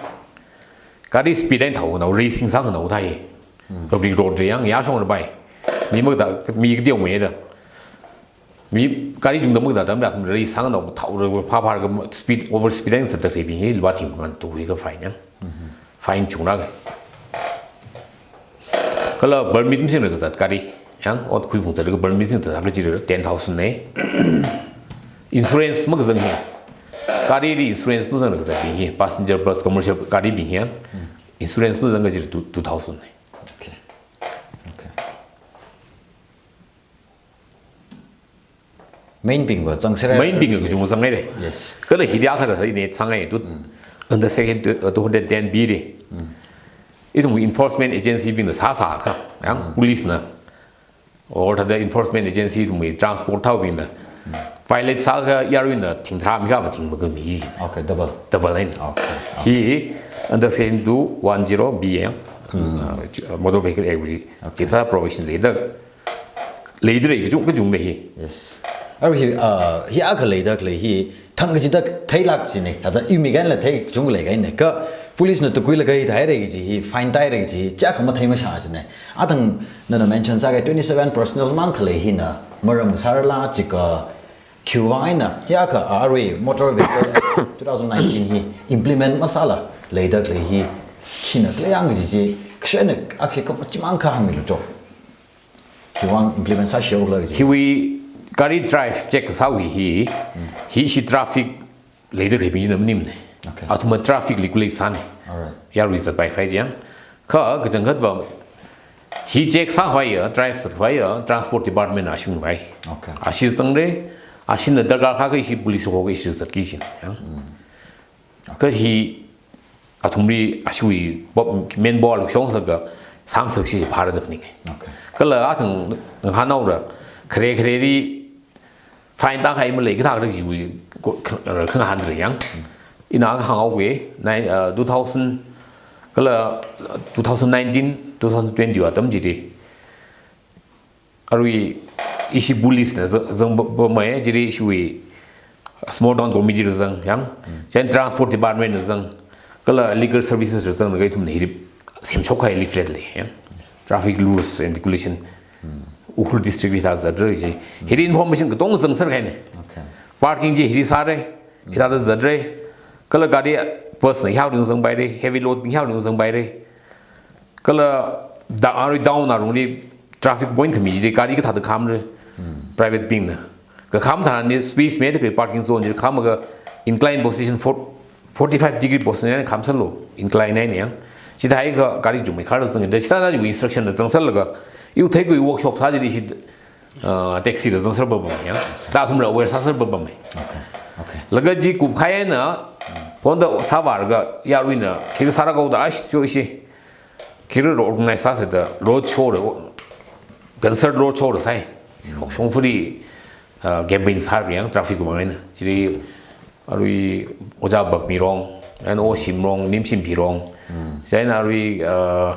Gari speed eina thaokhanao, racing sākhanao thai. Public road li, yang, yāshong rabai. Mi makathā, mi kadiong meida. Mi gari chungda makathā atamla, race sākhanao, thaora, phāphālaga speed, overspeed eina zatda khaleibing hi lupā thingphang tukhuika fine, yang. Fine chungra kha. Kala permit masingla kazat gari, yang, ot khuiphung zatlaga permit masingla kazat gari chila ten thousand ne. Insurance makazang hi. Garili insurance mazangla kazatbing hi, passenger bus, commercial garibing hi, yang. Insurance mazangakha chila two, two thousand ne. Okay. Okay. Main bing va zangserra. Main bing kachungkha zangngaile. Yes. Kala hili akhara sa ine zangngai tu. Under section two, uh, two hundred ten B li. Ithum enforcement agency bingna sāsākha, yang, police na. or thāda enforcement agency athumwui transport thāhaobingna violate sākha yaruina thing tharā mikha va thing makami. Okay, double. Double eina. Okay. Hi under section two one zero B yang, uh, Motor Vehicle Act wui chithā provision leida, leidalei kachung, kachungna hi. Yes. Arui hi, uh, hi akha leida khalei hi thang kachida theilāk jina. Thāda iwui mikanla thei kachungkha leikahaina. Kha police na tukuilaga hithāhaira kaji hi, fine tāhaira kaji hi, chiyākha mathei mashā jina. Athang nana mention sākahai twenty-seven personnel mang khalei hina maram sārala chikha khiwui vang eina, hi akha arui Motor Vehicle Act two thousand nineteen hi implement masāla leida khalei hi, khina khalei yang kaji chi, kashaina akhi kap chimang kha hāngmilu cho. Khiwui vang implement sāshihaokhala kaji. Hiwui gari drive check kasāwui hi, hi ishi traffic leida khaleibing china maningmana. Okay. Athumna traffic regulate sāna. Alright. Yarui zatpai phai chang. Kha kachangkhat va hi check sākhavaiya, drive zatkhavaiya, transport department ashung vai. Okay. Ashi zangra, ashina darkar kha kha ishi police ho kha ishi zatki shin. Yang. Kha hi athumli ashiwui pop main ball shong sākha sāngasak shi phāra da phaninga. Okay. Kala athang ngahānhaora, khare khareli fine tākahai malei kathā kathā chiwui ko-, kha-, khangahān tara yang. Ina hānghaowa, nine, uh, two thousand, kala two thousand nineteen, two thousand twenty wui atam chili arui ishi police na zang, zang ba, ba mai, chili ishiwui small town committee la zang yang. Chieina transport department la zang, kala legal services la zang, laga ithumna hili semshok kahai leaflet lei yang. Traffic rules and regulation. Ukhrul district li thāda zatra chi. Hili information katonga zangser kahaina. Okay. Parking chi hili sāra, hithāda zatra. Kala gari bus na hiyākha ring zangpaira, heavy load hiyākha ring zangpaira. Kala da arui town arungli traffic point khami chili gari kathāda khamra, private bingna. Kakham tharan hi space mei da khalei parking zone chili khamaga incline position for, forty-five degree position eina khamsanlu, incline eina yang. Chithākha gari chungmei kharda zangda, chithāda chiwui instruction la zangserlaga, iwui theikhui workshop sā chili ishi, uh, taxi la zangser ba bam yang. Da athumla aware sāser ba bam. Okay. Okay. Laga chi kupkahai eina, phonda sāvālaga, yaruina, khi sāra kho da ashi cho ishi. Khi ro organize sāsa da road show la, concert road show la sai. Shongfali, uh, campaign sāra yang traffic vang eina. Chili arui Ojā Bakmirong, and O Shimrong, Nimshim Phirong. Chieina arui, uh,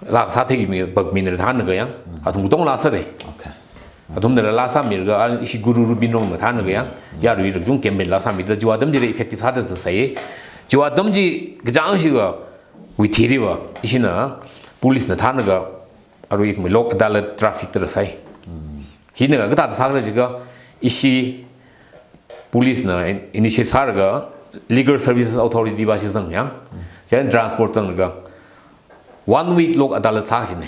laa sāthei mi Bakmi na thānlaga yang. Athum katonga laa sāra. Okay. Athumna laa sāmilaga, ah, ishi Guru Rubinrong na thānlaga yang, yaruila kachung campaign la sāmida, chiwui atam chili effective sāda sāsai. Chiwui atam chi kachāng shikha, wui thili va, ishina, police na thānlaga, arui mi Lok Adalat traffic da la sai. Hina kathāda sākhala jiakha, ishi police na in-, initiate sālaga, Legal Services Authority va shi zang yang, chieina transport zanglaga, one week Lok Adalat sā jina.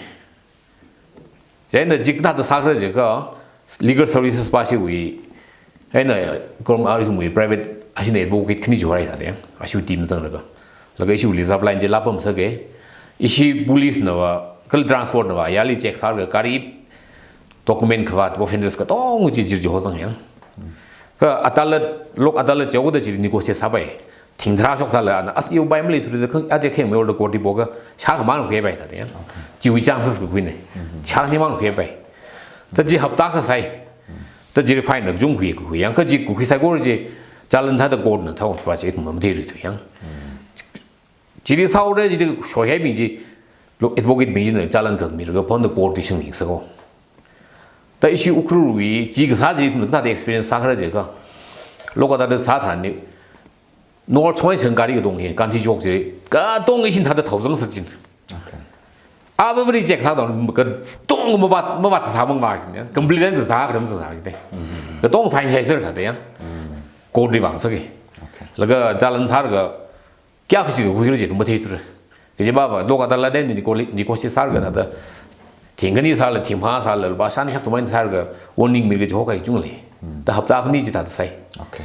Chieina chi kathāda sākhala jiakha, legal services va shiwui, eina, kom ari thumwui private, ashina advocate khani chi horai thāda yang, ashiwui team zanglaga. Laga ishiwui reserve line chila pamsaka, ishi police na va, kala transport na va, yali check sālaga, gari document khavāt, offenders katonga chi jir chi hozang yang. Kha Adalat, Lok Adalat jihaoda chili negotiate sāpai. Thing tharā shoksāla ana, as iwui bai maleithuda khang, aja kheng mayor da court li pokha, shākha mang khuipai thāda yang. Okay. Chiwui chances kakhuina. Shākha ni mang khuipai. Da chi hapta akha sai. Da chili fine la kachung khui, khui yang kha chi kakhui saikora chi, challan thāda court na thao pa chi ithum matheilui thu yang. Chili sāhaora chili shoihaibing chi, lo advocate bing china challan khami laga phonda court li shingningsa kho. Da ishi Ukhrulwui chi kasā chi kathāda experience sākhala jiakha, Lok Adalat sā tharan ni, North Chhongshan gari katonga hi, Gandhi Chowk chi, katonga ishin thāda thao zangsak jina. Okay. Ava vari check sāda, katonga mavāt, mavāt kasā mang vā jina, complain sā, kharam sā jina. Katonga fine shaiser thāda yang. Court li vāngsaka. Okay. Laga challan sālaga, kayākha chi kakhuira chi athum matheithura. Kaji va va, Lok Adalat eina nego-, negotiate sālaga thāda, thing khani sāla, thing phangā sāla, va shān shak thumai sālaga, warning milaga chi hokahai kachung lei. Da hapta khani chi thāda sai. Okay.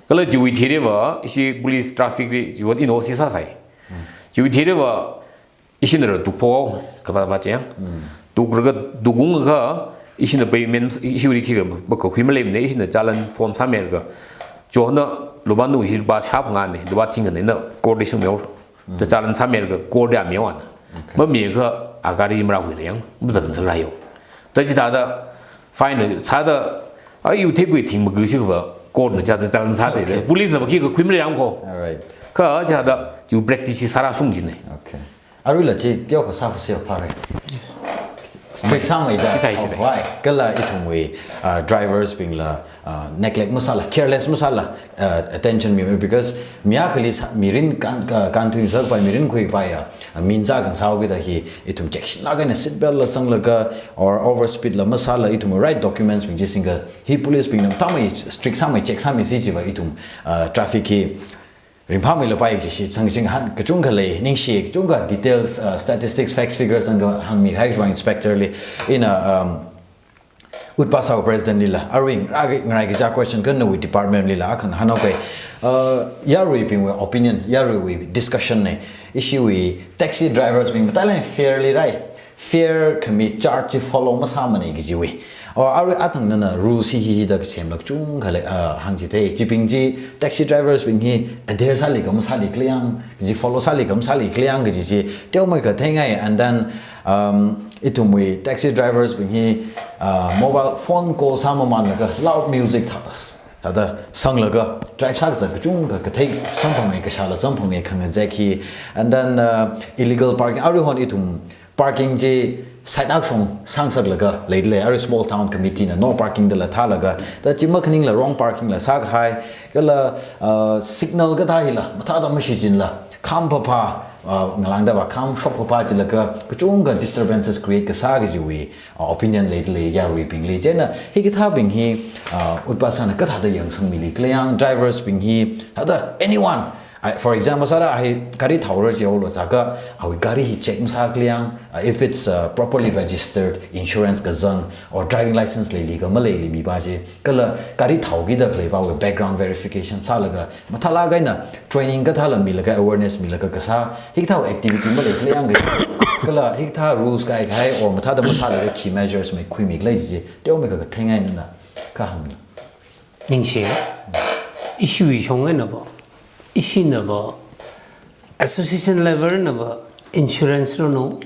Kala chiwui thili va, ishi police traffic li, chiwui N O C sāsai. Chiwui thili va, ishina ra tukpho, kavā va chi yang. Tuklaga, tukunglaga, ishina payment, ishiwuili khikha, makakhui maleimana, ishina challan form sāmilaga, chona, lupā nu hi lupā shāphangāna, lupā thing khani na court li shingmihaora. Da challan sāmilaga, court li mihaowa na. Okay. Mamiakha, a gari marākhuira yang, mazan sāra yo. Da chithāda fine sāda, a, iwui theikhui thing maga shiva court na chithāda challenge sāda. Okay. Police na ba khi kakhui maleiyang ko. All right. Kha chithāda iwui practice sārāshung jina. Okay. Aruila chi teokha sāpha se phāra. Yes. Strict sāmeida. Chithāi, chithāi. Why? Kala ithumwui, uh, drivers bingla, uh, neglect masāla, careless masāla, uh, attention mi, because mi akhali sā, mirin kan, uh, kānthui sāpai, mirin khuipai ya, uh, minza kan sāo kida hi, ithum check shinlaga na seat belt la sanglaga, or overspeed la masāla, ithum right documents bing chi singa, hi police bingna mathāmei strict sāmei check sāmei si chiva ithum, uh, traffic hi ringphāmeilapai kaji shitsang chinghan kachungkha lei, ningshi kachungkha details, uh, statistics, facts, figures ang hāngmi kahai kachungkha inspector li, ina, um, UTPASA president lila, arui ngarāki, ngarāki kaja question kha nawui department lila, akhana hānghaoke. Uh, yaruibingwui opinion, yaruiwui discussion na, ishiwui taxi drivers bing matailāk fare li rai. Fare khami charge chi follow masāmana kajiwui. O, arui athang nana rules hi hi hi da kasemlāk kachungkha lei, ah, hāngchithei. Chibing chi taxi drivers bing hi adhere sāli kha masāli khala yang, chi follow sāli kha masāli khala yang kaji chi teomeikha theingai. And then, um, ithumwui taxi drivers bing hi, ah, mobile phone call sāmamānlaga loud music thāda, thāda sanglaga drive sākazat kachungkha kathei samphangmei, kashāla samphangmei khangazek hi. And then, uh, illegal parking, aruihon ithum parking chi side akshong sangsaklaga leidalei, arui small town committee na no parking dala thālaga, da chi makhaningla wrong parking la sākahai, kala, uh, signal kathā hila mathāda mashichinla, kham phapha, uh, ngalāngda va kham shok phapha chilaga kachungkha disturbances create kasā kajiwui, uh, opinion leidalei yaruibingli. Chieina hikathābing hi, uh, UTPASA na kathāda yangsangmili khala yang, drivers bing hi, thāda anyone, I, for example, sāra hi gari thaora jihaolu sākha, awui gari hi check masā khala yang, uh, if it's, uh, properly registered, insurance kazang, or driving license leili kha maleili mipa chi, kala gari thaokida khaleipa awui background verification sālaga, mathālāk eina training kathāla milaga, awareness milaga kasā, hikathā activity malei khala yang kaji, kala hikathā rules kaikhai, or mathāda masālaga khi measures mei khuimi khala chi, teomeikha theingai nana kahāng. Ningshi, ishiwui shong eina va, ishina va, association level na va, insurance lo no,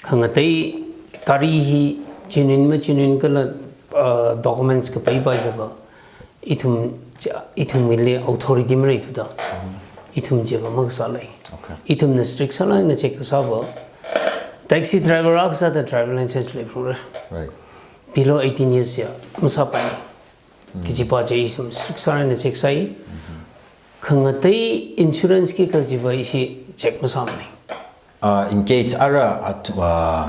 khangatei gari hi genuine ma genuine kala, uh, documents kapai pai kha va, ithum cha, ithumwuili authority maleithuda, ithum chiva makasālei. Okay. Ithumna strict sālāk eina check kasā va, taxi driver akha sāda driver license leiphalungra. Right. Below eighteen years ya masāpai. Kajipa chi ithum strict sālāk eina check sai. Khangatei insurance ki kajipa ishi check masāmana. Uh, in case ara at, uh,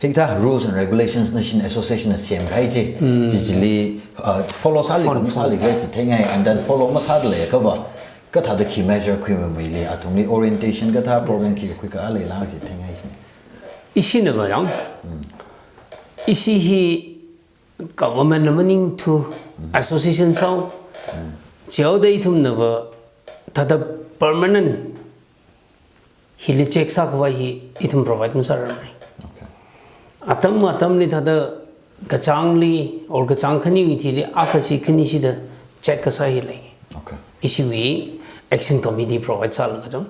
hikathā rules and regulations nashi association na semkahai chi, chi chili, uh, follow sāli kha masāli khala chi theingai, and then follow masāda leiakha va, kathāda khi measure khuimeili, athumli orientation kathā program khi khuikhala chi theingai chi. Ishina va yang, ishi hi government na maningthu, association sāo, chihaoda ithumna va, thāda permanent hili check sākhavai hi ithum provide masārarmana. Okay. Atam atamli thāda kachāngli, or kachāng khaniwui thili, akha shi khani shida check kasā hi lei. Okay. Ishiwui action committee provide sālaga chang.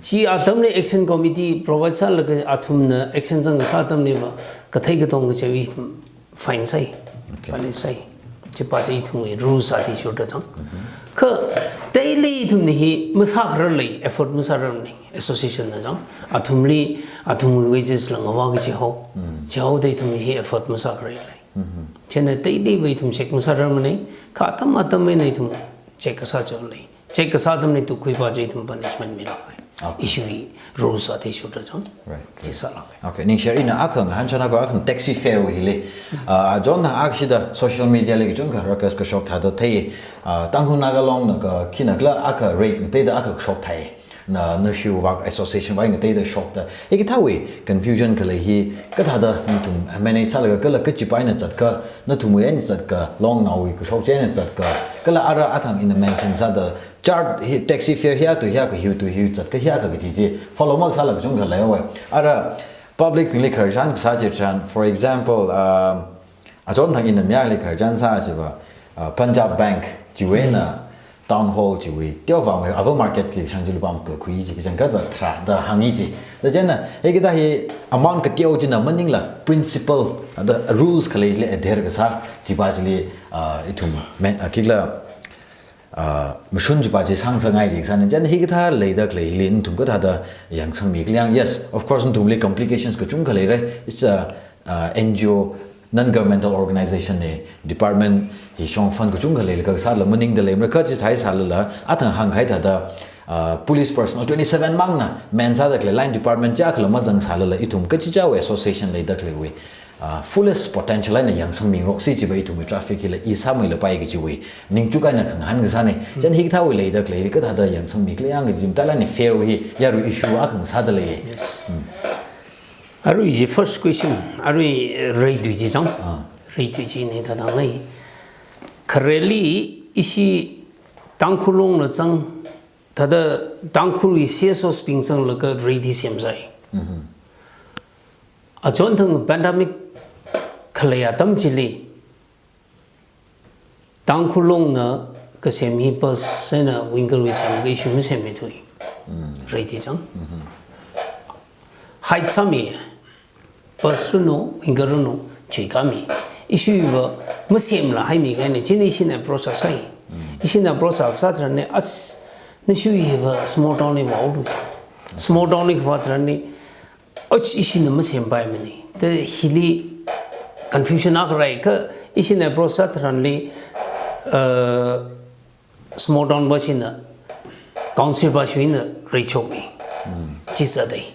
Chi atamli action committee provide sālaga athumna action zang kasā atamli va, kathei katong kachiwui ithum fine sai. Okay. Fine sai. Chipa chi ithumwui rules athishurda chang. Kha daily ithumna hi masākhararlei, effort masārarmana, association na chang. Athumli, athumwui wages la ngavā kachihao. Chihaoda ithum hi effort masākhararlei. Chieina daily va ithum check masārarmana, kha atam atam eina ithum check kasā chaolei. Check kasā atamli tukhuipa chi ithum punishment milākhai. Okay. Ishiwui rules athishurda chang. Right. Chi sālākhai. Okay, ningshi, ina akha ngahānchānako, akha taxi fare wui hili. Ah, John na akshida social media li kachungkha ruckus kashok thāda thei. Ah, Tangkhul Naga Long na kha khina khala akha rate ngateida akha kashok thei. Na, na shiwui vak association wui ngateida shokda. Hikathāwui confusion khalei hi kathāda nathum manage sālaga kala kachipa eina zatkha, nathumwui eina zatkha, longnaowui kashok chi eina zatkha, kala ara athang ina mention sāda chart hi, taxi fare hiya tu hiya kha, hiya tu hiya zatkha, hiya kha kaji chi follow makasāla kachungkha leihaowa. Ara public bingli khararchan kasā chitharan, for example, um, achon thang ina mayarli khararchan sā chiva, uh, Punjab Bank chiwui eina town hall chiwui teovāwui ava market kashang chi lupā makakhui chi kachangkhat va tharāda hāngi chi. Da chieina hikathā hi amount kateo china maningla principle da rules khalei chili adhere kasā chiva chili, ah, ithum men, ah, khikhala, ah, mashun chiva chi sāngasakngai chi kasāna. Chieina hikathā leida khalei hili nathum kathāda yangsangmi khala yang. Yes, of course, nathumli complications kachungkha leira. It's a, uh, N G O, non-governmental organization na, department hi shong fund kachungkha leilaga kasāla maningda leimara, kha chi sāi sālala, athang hāngkahai thāda, uh, police personnel twenty-seven mangna man sāda khalei line department chiyākhala mazang sālala, ithum kachichāwui association leida khaleiwui, uh, fullest potential eina yangsangmingaroksi chiva ithumwui traffic hila i sāmeilapai kajiwui ningchuk eina khangahān kasāna. Chieina hikathāwui leida khalei hili kathāda yangsangmi khala yang kaji matailāk eina fare hi yarui issue akha sāda lei. Yes. Mm. Arui chi first question, arui, eh, rate tui chi chang. Ah. Rate tui chi ni thāda ngai. Khareli ishi Tangkhul Longna chang, thāda Tangkhulwui C S Os bing changlaga rate hi semsai. Mhm. Achonthang pandemic khalei atam chili, Tangkhul Longna kasem hi bus eina winger wui semlaga issue masemmi tui. Mm. Rate hi chang. Mhm. Height sāmi, bus runo, winger runo, chuikāmi. Issue va masemla haimi kahaina, chieina ishina approach sāsai. Mm. Ishina approach sāsā tharanli, as, nashi hiva small town li vaolu. Small town li kavā tharanli, och, ishina masempaimana. Da hili confusion akha rāi, kha ishina approach sā tharanli, uh, small town va shina, council va shina rate chokmi. Mm. Chi sādai.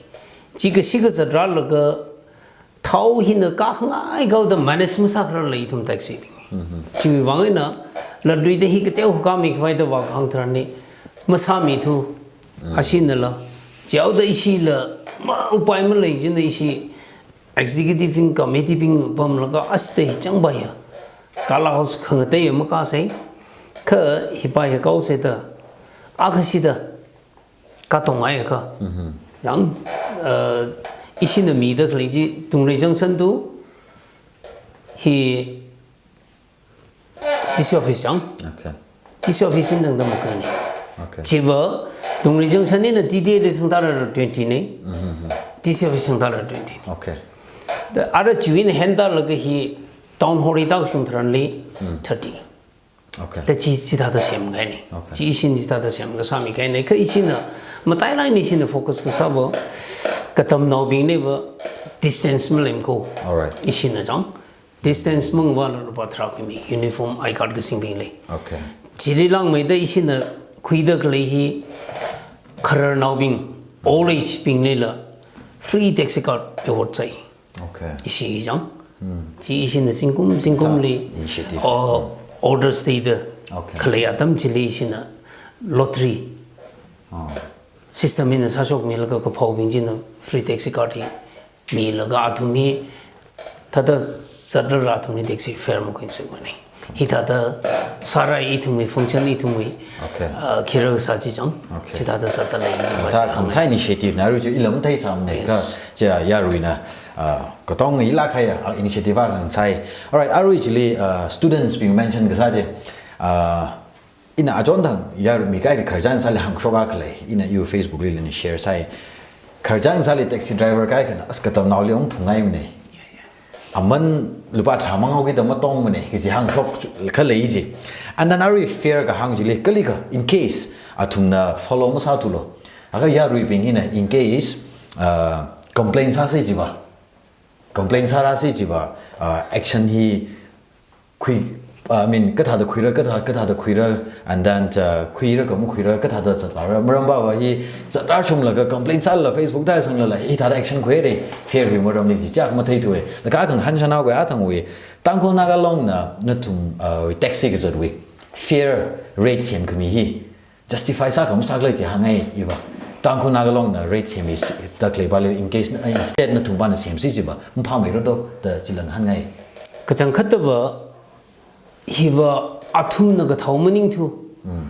Chi kashi kazat rālaga thao hina kakhangai kaoda manage masākhararla ithum taxi bing. Mhm. Chiwui vang eina latluida hi kateo kami khavai da vākahāng tharanli masāmi thu. Mm. Ashinala. Chihaoda ishila ma upai malei chieina ishi executive bing, committee bing pamlaga asita hi changpaiya. Kala house khangatei makāsai. Kha hipa hi kaosai da. Akha shida. Katongai kha. Mhm. Yang, uh, ishina mida khalei chi Dungrei Junction to hi D C office chang. Okay. D C office eina tangda makani. Okay. Chiva Dungrei Junction eina T D A li thangtara twenty na. Mhm. D C office thangtara twenty. Okay. Da ara chiwui eina hentalaga hi town hall hi tākashung tharanli Mm. thirty. Okay. Da chi, chithāda semkahaina. Okay. Chi ishina chithāda semkasāmi kahaina. Kha ishina matailāk eina ishina focus kasāva katamnaobingli va distance malemko. All right. Ishina chang. Distance mangvāla lupā tharā khuimi, uniform I card kasingbingli. Okay. Chili langmeida ishina khuida khalei hi khararnaobing, old age binglila free taxi card award sai. Okay. Ishi hi chang. Hmm. Chi ishina zingkum, zingkumli, Initiative. Oh, orders theida. Okay. Khalei atam chili ishina lottery Oh. system eina sāshokmilaga kaphaobing china free taxi card hi milaga athum hi thāda zatrara athumli taxi fare makhuingasakmana. Hithāda sārai ithumwui function ithumwui, Okay. uh, khira kasā chi chang. Okay. Chithāda zatda lei chi Khamathā, va chang. Khamathā initiative na arui chi ila matheisāmana Yes. kha, chi yaruina, uh, katong ilāk kahai, uh, initiative akha sai. All right, arui chili, uh, students bing mention kasā chi, uh, ina achonthang yarui mi kaikha khararchan sāli hāngshok akha lei. Ina iwui Facebook lila ina share sai. Khararchan sāli taxi driver kaikhana, as katamnaoli ungphungngaimana. Aman lupā tharā manghaokida matongmana, kaji hāngshok khalei chi. And then arui fare kahāng chili, kalikha, in case, athumna follow masāthulu. Akha yaruibing hina, in case, uh, complain sāsi chiva. Complain sārasi chiva, uh, action hi khui, I mean, kathāda khuira, kathā, kathāda khuira, and then, uh, khuira ka makhuira, kathāda zatvāra. Maram vāva hi zatrāshunglaga complain sālala Facebook da sanglala, hithāda action khuihaira, fare hi maramli chi, chak matheithuwa. Laga khangahān shanaowui athangwui, Tangkhul Naga Longna, nathum, uh, taxi kazatwui fare rate semkhami hi justify sākha masākhala chi hāngngai iva. Tangkhul Naga Longna rate semmi s-, da khalei vāli in case, uh, instead nathum vāna semsi chiva, maphāmeira do, da chila ngahānngai. Kachangkhatta va, hiva athumna kathao maningthu. Mm.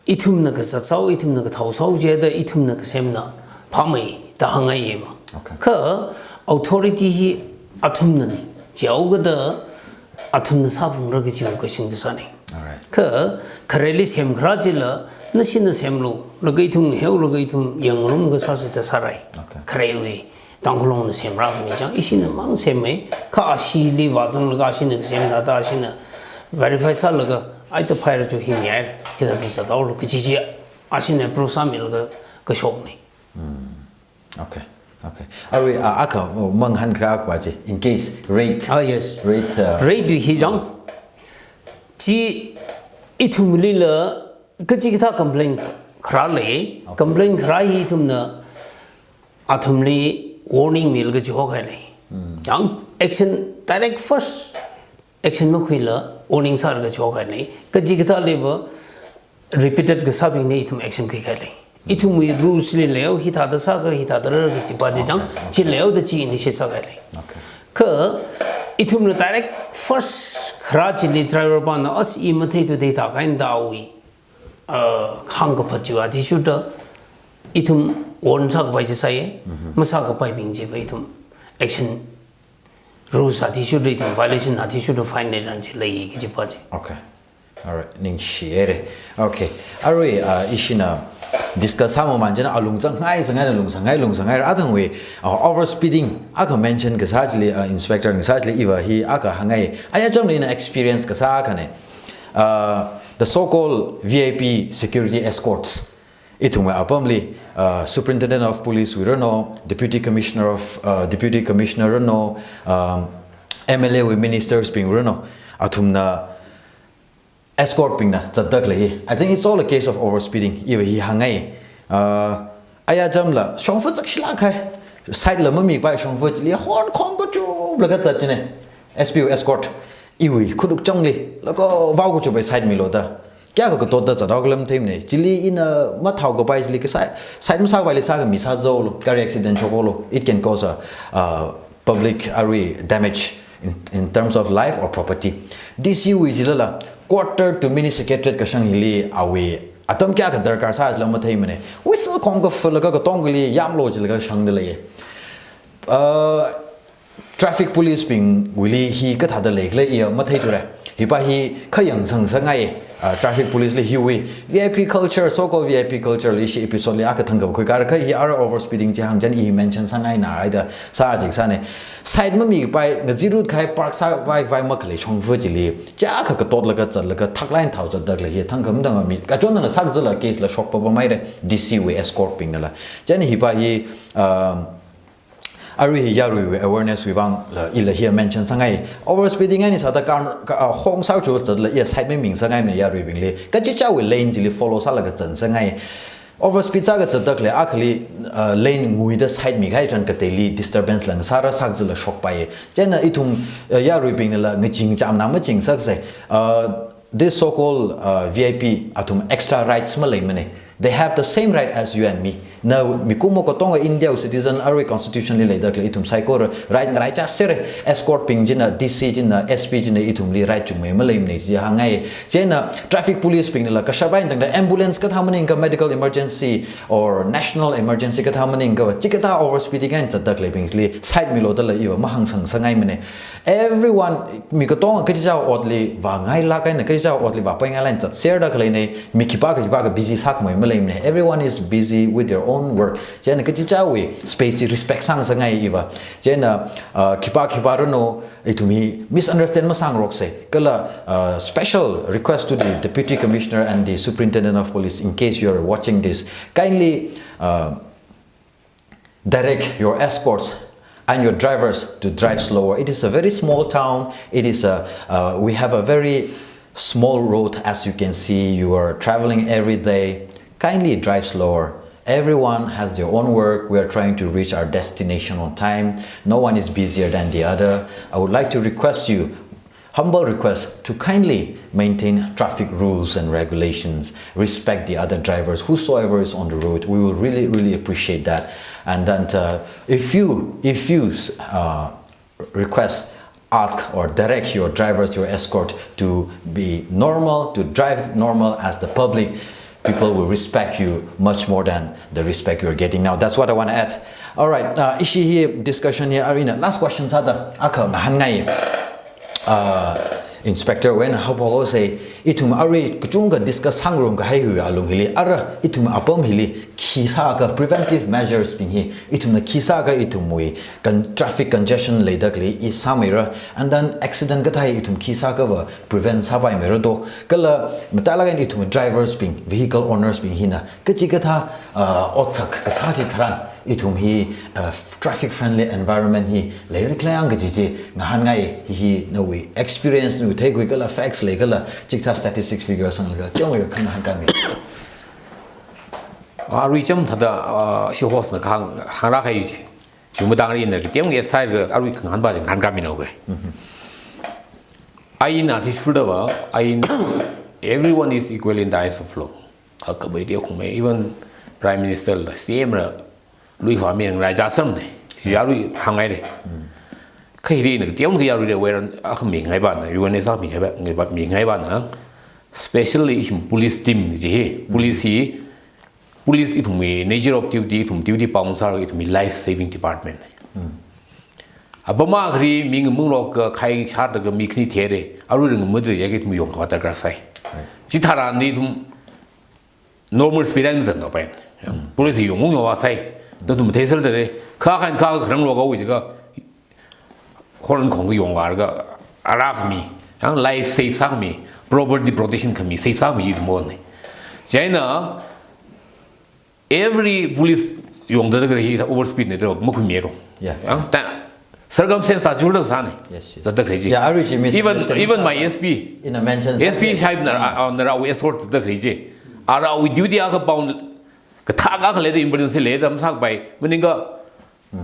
Ithumna kazatsao, ithumna kathaosao jida, ithumna kasemna phāmei da hāngngai iva. Okay. Kha authority hi athumnana. Chihaokida athumna sāphungra kajiwui question kasāna. Alright. Kha, khareli semkharā chila, nashina semlu, laga ithum heu, laga ithum yangngarumkasā sāda sārai. Okay. Kharewui, Tangkhulnaona semrākhami chang, ishina mang semmi, kha ashili vāzanglaga ashina kasem thāda ashina verify sālaga, aita phaira chu hi mihaira, hithāda zathaolu kaji chi, ashina approve sāmilaga kashokna. Okay, okay. Arui, ah, akha, oh, mangahānkakpa chi, in case, raid. Ah, yes. Raid, uh, Raid wui hi chang. Chi ithumlila, kachikathā complaint kharā lei, Okay. complaint kharā hi ithumna, athumli warning milaga chihokhai lei. Chang, action, direct first action makhuila warning sālaga chihokhai lei. Kachikathāliva repeated kasābingli ithum action khuikhai lei. Ithumwui rules li leihaowa, hithāda sākha, hithāda rāra kajipa chi chang, Okay, okay. chi leihaoda chi initiate sākhai lei. Okay. Kha, ithumna direct first kharā chili driver pana as i matheithuda thākhaida awui, uh, hāngkaphat chiwui athishurda, ithum warn sākapai chi sāya, Mhm. masākapaibing chiva ithum action rules athishurda ithum violation athishurda fine leiran chi lei kajipa chi. Okay. Alright, ningshihaira. Okay. Arui, uh, ishina discuss sāmamān china alung zangngai, zangngai, alung zangngai, alung zangngai, athangwui, uh, overspeeding, akha mention kasā chili, uh, inspector kasā chili iva hi akha hāngngai. Ayā chamli ina experience kasā akhana. Uh, the so-called V I P security escorts. Ithumwui apamli, uh, Superintendent of Police wui ranu, Deputy Commissioner of, uh, Deputy Commissioner ranu, um, M L A wui ministers bing ranu, athumna escort bingna zatdalei hi. I think it's all a case of overspeeding. Iva hi hāngngai. Uh, ayā chamla, shongfa zakshilāk kahai. Side la mamikapai shongfa chili horn khong kachuplaga zat china. S P wui escort. Iwui khanuk changli, laga vao kachupai side milu da. Kayākha katotda zathaokalam theimana. Chili ina mathaokapai chili kasā, side masākapaili sākhami sāzaolu, gari accident shokhaolu. It can cause a, uh, public arui damage in, in terms of life or property. D C wui chilala, quarter to mini secretariat kashang hili awui atam kayākha darkar sā chila matheimana. Whistle khong kafullaga katongali yamlu chilaga shangdalei. Uh, Traffic police bingwuili hi kathāda leikhala iya matheithura. Hipa hi kha yangsang sāngai, ah, traffic police li hiwui V I P culture, so-called V I P culture li ishi episode li akha thangkha khuikara kha hi ara overspeeding chi hāngchān i mention sāngaina haida sāching sāna. Side mamikapai, ngazirut kahai park sāpai vai makhalei shongfa chili, chiyākha katotlaga zatlaga thakline thao zatdalei hi thangkha mathangkha mi, kachonla sakzala case la shokpapa maira D C wui escort bingnala. Chieina hipa hi, um, Arui hi yaruiwui awareness wui vangla ila hi mention sāngai. Overspeeding eina sāda car, ka, ah, hong sāchu zatla iya side mi ming sāngaimana yaruibingli. Kachichāwui lane chili follow sālaga zan sāngai. Overspeed sāga zatdalei akhali, ah, lane nguida side mikahai chān kateili disturbance la ngasāra sakzala shokpai. Chieina ithum, ah, yaruibingnala ngaching chamna maching sākasai. Ah, This so-called, uh, V I P athum extra rights maleimana. They have the same right as you and me. Na mikumo katonga India wui citizen arui constitution li leidalei ithum saikora right ngaraichā sera. Escort bing china, D C china, S P china ithumli right chungmei maleimana chi hāngai. Chieina traffic police bingnala kashap eina tangda ambulance kathā maningkha medical emergency or national emergency kathā maningkha chikathā overspeeding eina zatdaleibingli side milu dala iva mahāngsang sāngaimana. Everyone, mi katonga kachichā otli vāngailāk eina kachichā otli vāpai ngailāk eina zatserda khaleina, mi khipākha khipākha busy sākhamei maleimana. Everyone is busy with their own work. Chieina kachichāwui space chi respect sāngasakngai iva. Chieina, uh, khipā khipā ranu, ithum hi misunderstand masāngaroksei. Kala, uh, special request to the Deputy Commissioner and the Superintendent of Police, in case you are watching this, kindly, uh, direct your escorts and your drivers to drive slower. It is a very small town. It is a, uh, we have a very small road, as you can see. You are traveling every day. Kindly drive slower. Everyone has their own work. We are trying to reach our destination on time. No one is busier than the other. I would like to request you, humble request to kindly maintain traffic rules and regulations, respect the other drivers, whosoever is on the road. We will really, really appreciate that. And then, uh, if you, if you, uh, request, ask or direct your drivers, your escort to be normal, to drive normal as the public, people will respect you much more than the respect you're getting now. That's what I wanna add. All right, uh, ishi hi discussion hi arui eina last question sāda akha ngahānngai. Uh, Inspector wui eina haophokhaosei, Ithum arui kachungkha discuss sāngarum kahai hiwui alung hili, ara ithum apam hili khi sākha preventive measures bing hi, ithumna khi sākha ithumwui con-, traffic congestion leida khalei ease sāmeira, and then accident kathā hi ithum khi sākha va prevent sāpaimeira do. Kala matailāk eina ithum drivers bing, vehicle owners bing hina kachikathā, uh, otsak kasā chitharan ithum hi, uh, traffic friendly environment hi leira khala yang kaji chi ngahānngai. Hi hi nawui experience, nawui theikhui kala facts lei kala chikathā statistics figure sanglaga teomei khangahān kami. Arui chāmthāda, ah, ishi host na kahāng, hāngrā kahai chi. Chi matang ri na teomei side ga arui khangahān pa chi ngahān kami na we. Ain athishurda va, ain, everyone is equal in the eyes of law. Kha kabai dia khumei, even Prime Minister la, C M la, lui fa mi ngai ja sam ne. Chi arui hāngngai re. Kha hi ri na teomei arui re, where a khami ngai ba na, U N S a mi ngai ba, ngai ba, mi ngai ba na. Specially ithum police team chi hi, police hi, police ithumwui nature of duty, ithum duty pāng sāra, ithumwui life saving department. Apam akhali mi ngamunglok ka khai shat ka mi khani there, arui ring mudri ya ki ithum yong khavā darkar sai. Chitharan ni ithum normal speed limit zangda pai. Police yong ngung yong va sai. Da ithum thei sālda re. Kha khan kha kharang lo ka wi ka horn khong yong ga ka ara khami, yang life save sākhami, property protection khami, save sākhami ji mo ne. China, every police yongda khalei hi overspeed ne da makhuimiro. Yeah. Yang ta circumstance ta jul da sāne. Yes, yes. Zada khalei ji. Yeah, arui chi even, misunderstanding even my sāda. S P. Ina mention S P sāda. Sahib na, ah, na rao escort da khalei ji. Ara wi duty a ka bound ka thā ka khalei da emergency lei da masak pai. Maningkha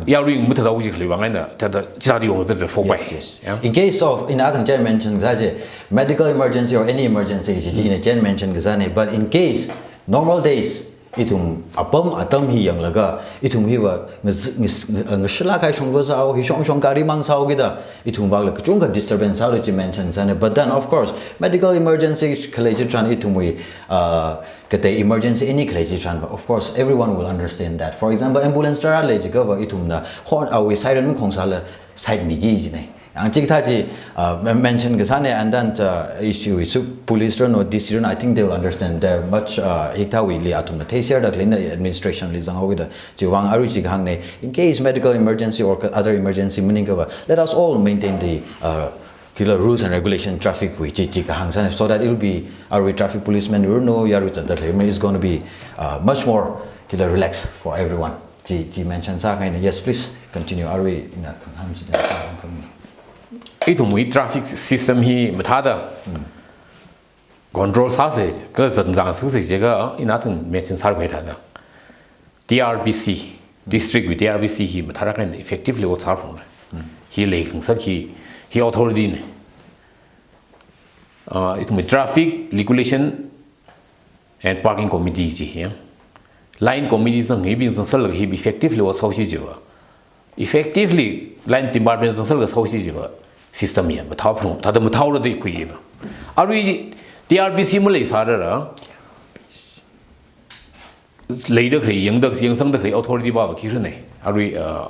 yarui mutha da uji khalei wang aina, thāda, chithāda yong da da fok pai. Yes, yes. Yeah. In case of, in other chair mention, such a medical emergency or any emergency, chi, chi, in a chair mention kasāne. But in case, normal days, ithum apam atam hi yanglaga, ithum hi va, ngas-, ngas-, ngashala kai shong va sao, hi shong shong kari mang sao kida, ithum va la kachungkha disturbance sao chi mention sāne. But then, of course, medical emergency khalei chitharan ithumwui, uh, katei emergency any khalei chitharan, of course, everyone will understand that. For example, ambulance tara lei jiakha va ithumna horn, uh, wui siren khong sāla side mi ki ji ne. Yang chikathā chi, uh, men-, mention kasāne, and then, uh, issue is police run or D C run, I think they will understand. They're much, uh, hikathā wui li athumna thei share da khalei na administration li zang hao kida chi wang arui chi kahāng ne. In case medical emergency or other emergency maningkha va, let us all maintain the, uh, kila rules and regulation traffic wui chi chi kahāng sāne, so that it will be, arui traffic policeman run no, yarui zada khalei is going to be, uh, much more kila relaxed for everyone. Chi, chi mention sāngai ne. Yes, please continue. Arui ina khangahān chi da khangahān kami. Ithumwui traffic system hi mathāda control sāsa, kala zangzang sāsa jiakha, ina thang mention sāra pai thāda. T R B C, district wui T R B C hi mathālāk eina effectively ot sāphung. Hi lei khangsā hi, hi authority ne. Ah, ithumwui traffic regulation and parking committee chi hi. Line committee zang hi bing zang sālaga hi effectively ot sāsi jiakha. Effectively line department zang sālaga sāsi jiakha. System hi mathāphung, thāda mathāra da khui va. Arui T R B C malei sāra ra. Leida khalei, yangda, yangsangda khalei authority pa va khi run ne. Arui, uh,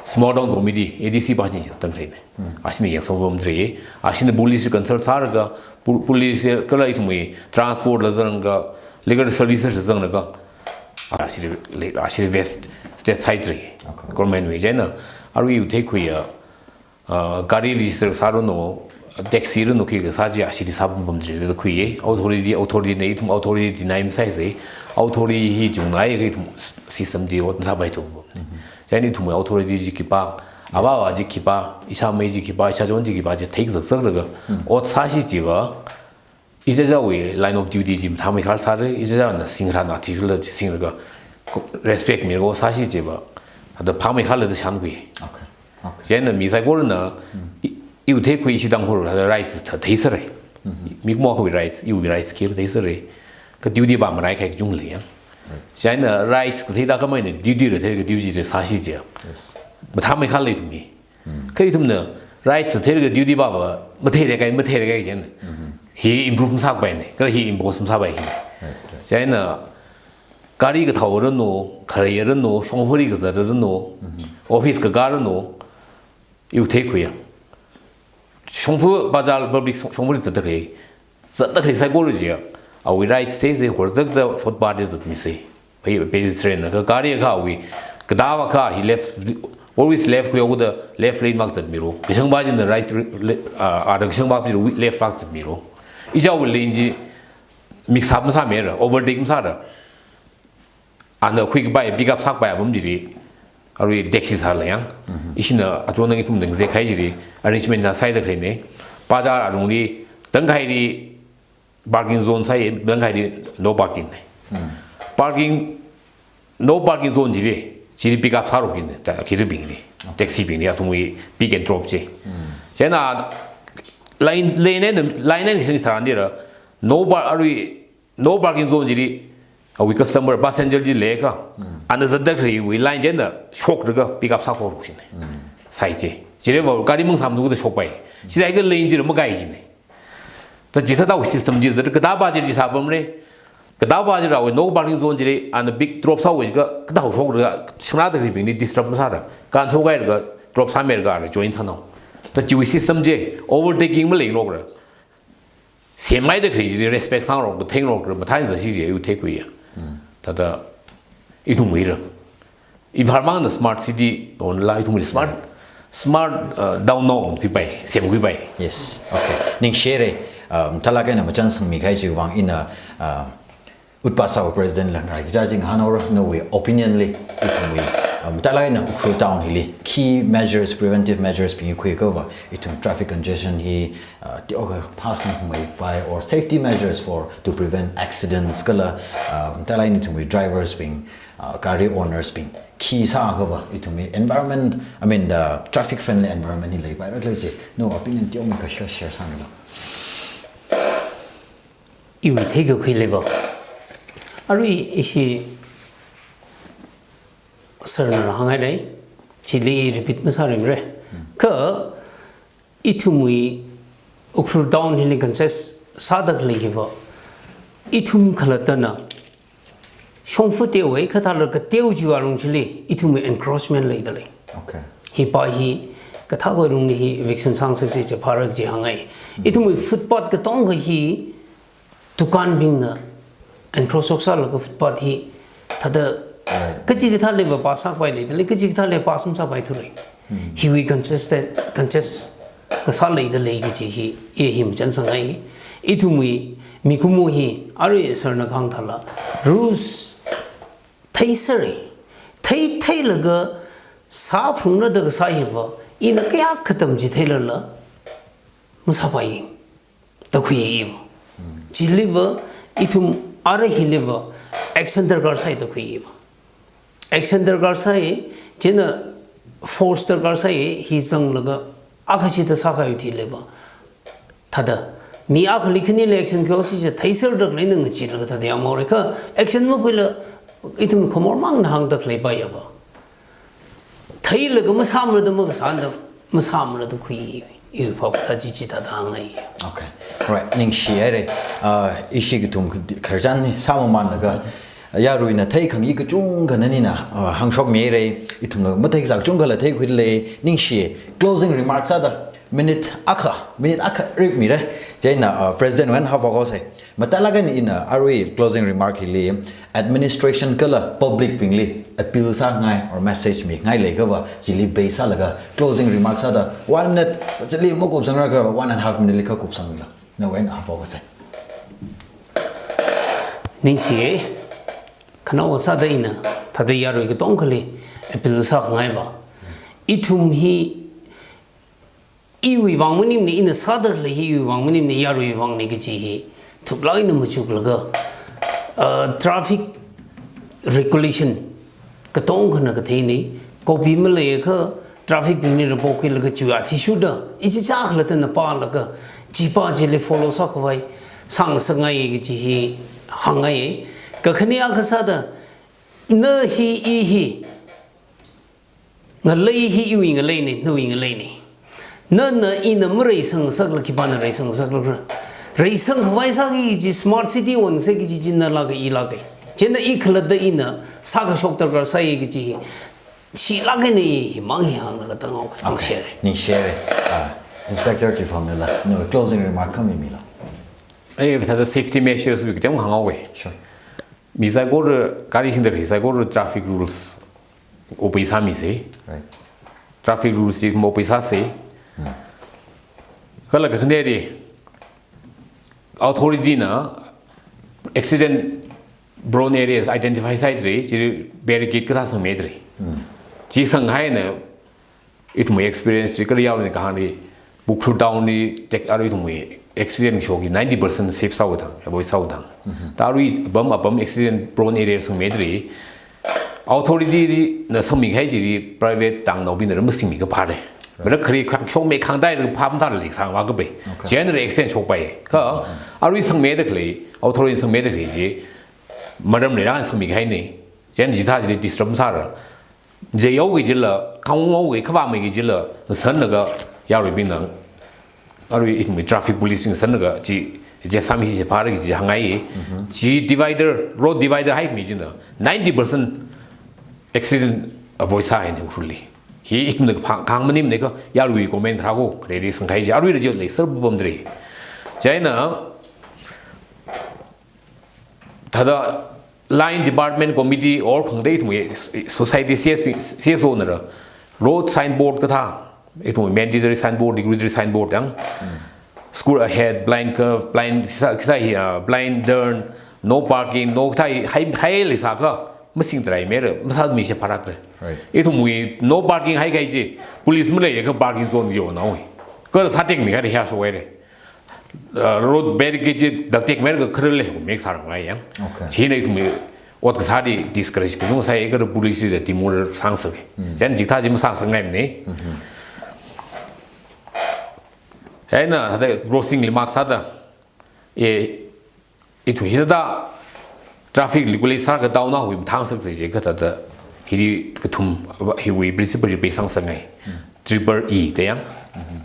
small town committee, A D C pa chi tang khalei ne. Ashina yangsang pam khalei. Ashina police consult sālaga, pu-, police kala ithumwui transport la zanglaga, legal services la zanglaga. Ashi le, ashi west state side re. Okay. Government wui china. Arui u theikhui ya, ah, gari register sāranu, taxi ranu khi kasā chi ashili sāpam pam dri da khuiya. Authority, authority ne, ithum authority deny masāsa. Authority hi chungnai ka ithum system chi ot sāpai thu. China ithum authority chi khipā, ava va chi khipā, ishāmei chi khipā, ishāchon chi khipā chi theikazak zaklaga ot sāsi jiakha, ichichāwui line of duty chi mathāmeikhala sāra, ichichāna singkharāna athishurla singlaga respect milaga sāsi jiakha, thāda phāmeikhala da shānkhui. Okay. Okay. China mi saikorana, i, iwui theikhui ishi Tangkhul rights thā theisāra. Mikumo akhawui rights, iwui rights khi theisāra. Kha duty pa marai kahai kachungkha lei ya. China rights kathei thākhamei ne, duty la thei ka duty chi sāsi jiakha. Yes. Mathāmeikhala ithum hi. Kha ithumna rights theira ka duty pa va, matheira kahai, matheira kahai china. Hi improve masāpai ne, kala hi impose masāpai china. Right, right. China gari kathao ranu, kharei ranu, shongfali kazat ranu, office kakā ranu, iwui theikhui ya. Shongfa bazar public shong-, shongfali zatda khalei. zatda khalei saikora chiya, awui right state se horzakda footpath li zatmisa. Pai pedestrian na ka gari ka awui, kathāva ka hi left, always left khuihaoda left lane vak zatmira. Kashangva china right, le-, ah, ah, kashangva chi left vak zatmira. Ichiwui lane chi mix up masāmara, overtake masāra. Ana khuikapai, pick up sākapai apam chili, arui taxi sāla yang. Mhm. Ishina achon nang ithum dang zek hai chili, arrangement na sāda khaleina. Bazar alungli, tangkhaili parking zone sāi, tangkhaili no parking na. Hmm. Parking, no parking zone chili, chili pick up sāra kajina, ta, kiri bingli, taxi bingli, athumwui pick and drop chi. Hmm. Chieina line, line na, line na sing tharan dira, no par-, arui, no parking zone chili, awui customer, passenger chi leiakha, Hmm. ana zatda khaleiwui line chieina shoklaga pick up sāhaora kajina. Hmm. Sāi chi. Chili va gari mang samdu da shokpai. Chithākha lane chili makai kajina. Ta chithāda awui system chi zat kathāva chili sāpamra. Kathāva chili awui no parking zone chili ana pick drop sāhaoakha, kathāda shoklaga, shangrāda khaleibingli disturb masāra. Kan shokhailaga drop sāmira ka join sānao. Ta chiwui system chi overtaking maleirokra. Semhaida khalei chili respect sāngarok, theingarok, mathān zashi chi iwui theikhuiya. Hmm. Thāda ithumwuira. Imphal mangna smart city onla ithumwuila smart, smart, uh, town na onkhuipai, semkhuipai. Yes. Okay. Ningshira. Um, thālāk eina machān sangmi kahai chiwui vang ina, uh, Utpa Sāva President la ngarai kaja chi ngahānhaora, nawui opinion li, ithumwui, um, thālāk eina Ukhrul town hili key measures, preventive measures bing khuiakhava, ithum traffic congestion hi, uh, teokha phāsangmeipai, or safety measures for to prevent accidents kala, uh, thālāk eina ithumwui drivers bing, uh, gari owners bing khi sāakhava, ithumwui environment, I mean, the traffic friendly environment hi leipaira khala chi, nawui opinion teomeikha share, share sāmilo. Iwui theikakhui leiva. Arui ishi sir na hānghaira, chili repeat masārarmara. Hmm. Kha ithumwui Ukhrul town hili congested sāda khalei hiva, ithum khalattana shongfa teowui, kha thālala kateo chiwui alung chili ithumwui encroachment leidalei. Okay. Hipa hi, kathākha lungli hi eviction sāngasaksa chi phāra kaji hāngngai. Hmm. Ithumwui footpath katonga hi, dukanbingna encroach shoksālaga footpath hi, thāda, Right. kachikathāli va pass sāpai leidalei, kachikathāli pass masāpaithura. Hmm. Hiwui congested, congested kasā leidalei kaji hi, i hi machān sangngai. Ithumwui mikumo hi, arui sir na kahāng thāla, rules theiserra, thei, theilaga sāphungra da kasā hiva, ina kayākha atam chi theilala masāpai da khuiya iva. Chiliva, ithum ara hiliva action darkar sai da khuiya iva. Action darkar sai, chieina force darkar sai, hi zanglaga akha chida sākahai thiliva. Thāda, mi akhali khanili action khuihaosi chi theiserda khaleina ngacheelaga thāda yangmara kha, action makhuila, ithum khamor mangna hāngda khaleipai iva. Theilaga masāmara da makasāna da, masāmara da khui, iwui phap kaji chithāda hāngngai. Okay. Right. Ningshihaira. Uh, ishi kathum khararchan hi sāmamānlaga, yaruina theikhangai kachungkha nanina, uh, hāngshokmihaira, ithumla matheikasā kachungkhala theikhuilei, ningshi. Closing remarks sāda, minute akha, minute akha ripmira. Chieina, uh, President wui eina haophok haosa. Mathālāk eina ina arui closing remark hili administration kala public bingli appeal sāngai or message mingai leiakhava, chili base sālaga closing remark sāda one minute, chili makupsangra kha one and a half minute li kha kupsangmilo. Nawui eina haophok haosa. Ningshi, khanaowa sāda ina, thāda yarui katongali appeal sāngaiva. Ithum hi iwui vang maningmana, ina sāda khalei hi iwui vang maningmana, yaruiwui vangna kaji hi thuklāk eina machuklaga, uh, traffic regulation katongkhana katheina, copy maleiakha traffic bingli report khuilaga chiwui athishurda, ichichā khalattana pālaga, chipa chili follow sākhavai sāngasakngai kaji hi hāngngai. Kakhane akha sāda, na hi, i hi, ngalei hi iwui ngaleina, nawui ngaleina. Nana ina mareisangngasakla khipāna reisangngasakra? Reisangkhavai sāki kaji, smart city onsei kaji chi nalāka, ilāka. Chieina i khalatta ina sākashok darkar sai kaji hi, chilāk eina i himang hi hānglaga tānghaowa. Okay. Ningshihaira. Ningshihaira. Ah, Inspector Chipham nala, nawui closing remark kha mimilo. Ai, thāda safety measures wui kateo hānghaowe. Sure. Mi saikora, gari singda khalei saikora traffic rules obey sāmisa. Right. Traffic rules chi obey sāsa. Kala kakhaneli authority na accident prone areas identify sāhaira, chi barricade kathā sangmira. Chi sanghaina ithumwui experience chi kala yaoda kahāngli Ukhrul town li tek arui ithumwui accident shokki ninety percent save sāhaoda, avoid sāhaoda. Thāda arui apam apam accident prone area sangmira. Authority na sangmi kahai chili private tangnaobingna ram singmi kaphāra. Mara khare khang shokmei khangdai ra pham thāda leisang wa kapai. Okay. Chieina accident shokpai. Kha arui sangmida khalei, authority sangmida khalei chi maram leilala sangmi kahaina. Chieina chithā chili disrupt sāra. Jayao ki jila, kangwao ki kavā mei ki jila, ngasanlaga yaruibingna, arui ithumwui traffic police ngasanlaga chi, chi sāmi chi phāra kaji hāngngai. Chi divider, road divider haimi china ninety percent accident avoid sāhaina Ukhrulli. Hi ithumna phang kang maningmana kha, yarui comment rāko, ready sangkahai chi, arui rajot lei sir bubam dre. Chieina, thāda line department committee or khangatei ithumwui society C S P, C S O nara road signboard kathā, ithumwui mandatory signboard, regulatory signboard yang, school ahead, blind curve, blind, kathā, kathā hi, ah, blind turn, no parking, no kathā hi, hai, hai leisākha, masingtharai mara, masāmi chi phārakra. Right. Ithumwui no parking haikahai chi, police maleiakha parking zone yonaowe. Kha sātekmi kahai hi sāshohaira. Uh, road barricade chi daktekmara kha khararle mek sāranglai yang. Okay. Chieina ithumwui ot kasāli discourage kachungkha sāi, kha police li da demoral sāngasaka. Chieina chithā chi masāngasakngaimana. Chieina thāda crossing li mark sāda, e, ithum hithāda traffic regulate sākha town na hui mathāngasaksa chi kathāda, hili kathum hiwui principle hi pei sāngasakngai. Triple E da yang.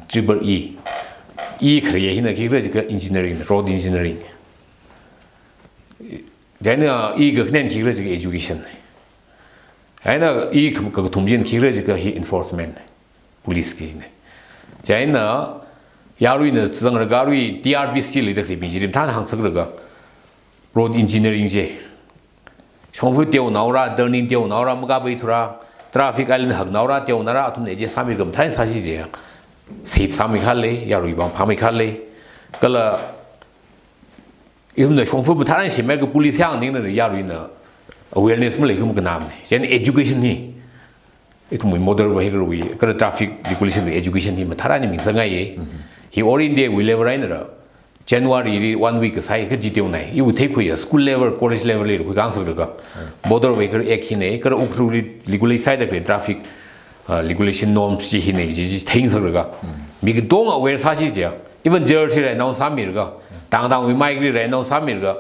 Triple E. E khare hina khikhala jiakha engineering, road engineering. Chieina E kakhanena khikhala jiakha education. Chieina E ka-, kakathum china khikhala jiakha hi enforcement, police kajina. Chieina yaruina zanglaga arui T R P C leida khaleibing chili mathāna hāngsaklaga road engineering chi, shongfa teonaora, turning teonaora, makapai thura, traffic island haknaora, teonaora, athumna chi sāmikha mathāna sāsi chi. Safe sāmi kahai lei, yaruivang phāmi kahai lei. Kala ithumna shongfa mathāna semlaga police yang ningna yaruina awareness malei kum kanamna. Chieina education hi, ithumwui motor vehicle wui, kala traffic regulation wui education hi mathāna mingsāngaiya. Hi All India wui level einara, January li one week kasāi kaji teonai. Iwui theikhuiya school level, college level li khuikhangasaklaga, Motor Vehicle Act hina, kala Ukhrulli regulate sāda khalei traffic, uh, regulation norms chi hina chi, chi theingasaklaga, mi katonga aware sāsi chi. Even jail chili announce sāmilaga, tangtangwui mike li announce sāmilaga,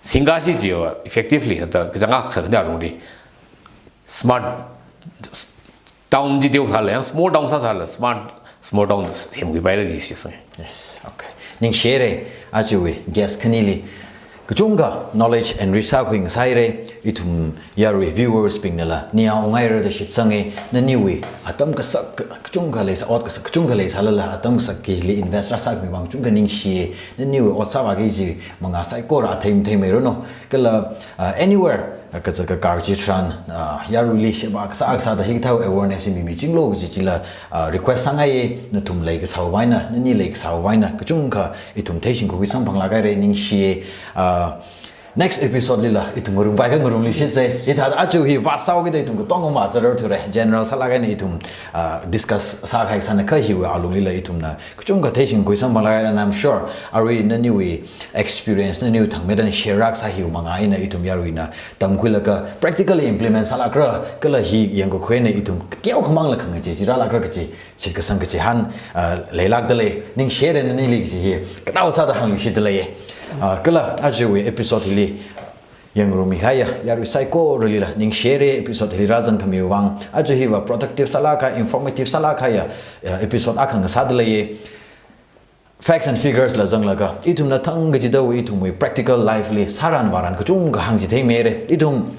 singkashi chi effectively, thāda kachangkhat khanarongli smart town chi teosālala, small town sāsālala, smart small town semkhuipaira chi shitsang. Yes, okay. Ningshire, ajawui guest khanili kachungkha knowledge enrich sākhui ngasaire. Ithum yarui viewers bingnala ningyāng ungngaira da shitsanga. Naniwui atam kasak kachungkha leisā, ot kasak kachungkha leisālala, atam kasak hili invest rāsākhami vang kachungkha ningshiye. Naniwui ot sāvāki kaji mangā saikora athei matheimeiranu. Kala, uh, anywhere, uh, kazat kakar chitharan, uh, yaruili sheba kasā kasāda hikathā awareness hi mimichinglu kaji chila, uh, request sāngaiye. Nathum leikasāwui eina, nani leikasāwui eina kachungkha ithum theishingkhui samphanglaga haire, ningshiye. Uh, next episode lila ithum ngarumpai kha ngarumluishitse. Hithāda aja hi vāsāhaokida ithum katonga mazararthure. General sālaga eina ithum, uh, discuss sākahai sāna, kha hiwui alunglila ithumna kachungkha theishingkhui samphanglaga, and I'm sure arui naniwui experience, naniwui thangmeida share rākasā hiwui mangā eina ithum yaruina tamkhuilaga practically implement sālākra, kala hi yangkakhui eina ithum kateokhamangla khangachei chi rālākra kaji shitkasang kachihān, ah, leilākdalei. Ningshire nanili kaji hi kateo sāda hāngluishitdalei. Ah, kala ajawui episode hili yangngarummi kahaiya yarui saikoralila ningshire, episode hili rāzangkhamiwui vang. Aja hiva productive sālākkahai, informative sālākkahaiya, eh, episode akha ngasādalei. Facts and figures la zanglaga, ithumna thang kachidawui ithumwui practical life li sāran vāran kachungkha hāngchitheimeire. Ithum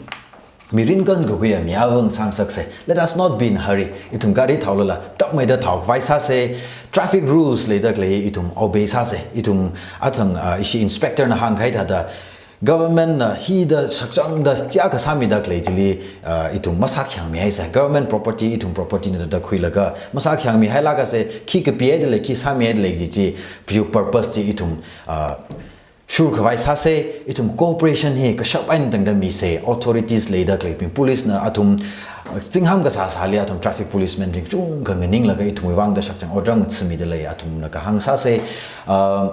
mirin kankakhuiya mi āvang sāngasaksa. Let us not be in hurry. Ithum gari thaolala tapmeida thaokhavai sāsa. Traffic rules leida khalei ithum obey sāsa. Ithum athang, ah, ishi inspector na hāngkahai thāda, government na hida shakchangda chiyākha sāmida khalei chili, ah, ithum masākhayangmihaisa. Government property ithum property na da khuilaga masākhayangmihailākasa, khi kapihaida lei, khi sāmihaida lei chi chi, purpose chi ithum, ah, shurkhavai sāsa. Ithum cooperation hi kashap eina tangda misa. Authorities leida khaleibing, police na athum, ah, zingham kasā sāli athum traffic policeman bing kachungkha nganinglaga ithumwui vangda shakchang otram ngathāmida lei, athumna kahāng sāsa. Ah,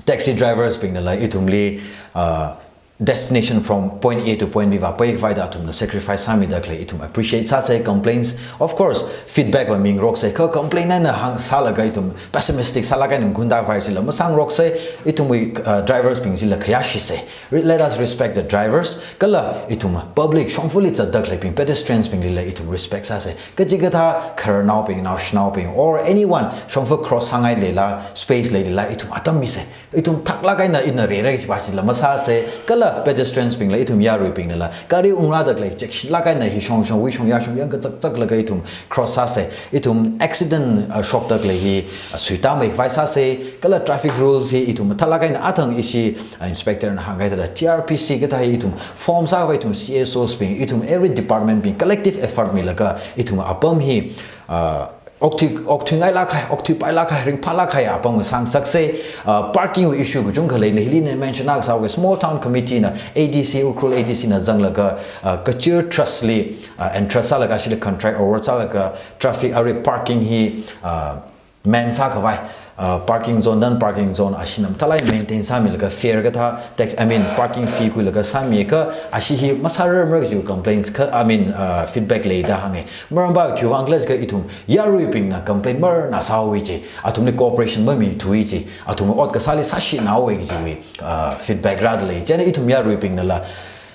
taxi drivers bingnala ithumli, ah, destination from point A to point B vāpai khavaida athumna sacrifice sāmida khalei ithum appreciate sāsa. Complaints, of course, feedback va mingaroksa. Kha complain eina hāng sālaga ithum pessimistic sālaga ningkunda vai chila masāngaroksa. Ithumwui, ah, drivers bing chila khayāshisa. Re-, let us respect the drivers. Kala ithum public shongfali zatda khaleibing, pedestrians binglila ithum respect sāsa. Kachikathā khararnaobing, naoshinaobing, or anyone shongfa cross sāngai leila, space leilila, ithum atam misa. Ithum thaklāk eina ina rerai chiva chila masāsa. Kala pedestrians bingla, ithum yaruibingnala gari ungrāda khalei chekshilāk eina hi shong shongwui shong yāshong yāng kachakchaklaga ithum cross sāsa. Ithum accident, ah, shokda khalei hi, ah, suitāmei khavai sāsa. Kala traffic rules hi ithum mathālāk eina athang ishi, ah, inspector na hāngkahai thāda T R P C kathā hi ithum form sākhavai ithum C S Os bing, ithum every department bing collective effort milaga ithum apam hi, ah, okthui, okthuingailāk kahai, okthuipailāk kahai, ringphālāk kahai apam ngasāngasaksa. Ah, parking wui issue kachungkha leina hili ina mention akha sāuga, small town committee na A D C, Ukhrul A D C na zanglaga, ah, Kachir Trust li, ah, entrust sālaga, ashili contract award sālaga, traffic arui parking hi, ah, man sākhavai, ah, parking zone, non parking zone ashina mathālāk eina maintain sāmilaga, fare kathā, tax, I mean, parking fee khuilaga sāmiakha, ashi hi masārar mara kaji complaints kha, I mean, ah, feedback leida hānga. Maramva khiwui vang khala jiakha ithum yaruibingna complain marna sāhaowa ji, athumli cooperation mamithuwa ji, athum ot kasāli sāshinaowa kajiwui, ah, feedback rāda lei. Chieina ithum yaruibingnala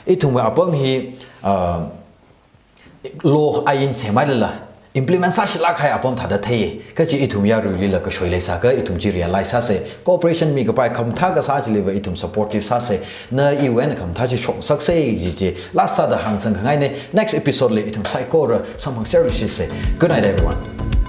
ithumwui apam hi, ah, law ain semhailala implement sāshilāk kahai apam thāda thei. Kachi ithum yaruilila kashoi leisākha ithum chi realize sāsa. Cooperation mikapai khamathā kasā chiliva ithum supportive sāsa. Na iwui eina khamathā chi shokngasaksa ji chi last sāda hāngsangkhangaina. Next episode li ithum saikora samphangserluishitsa. Good night, everyone.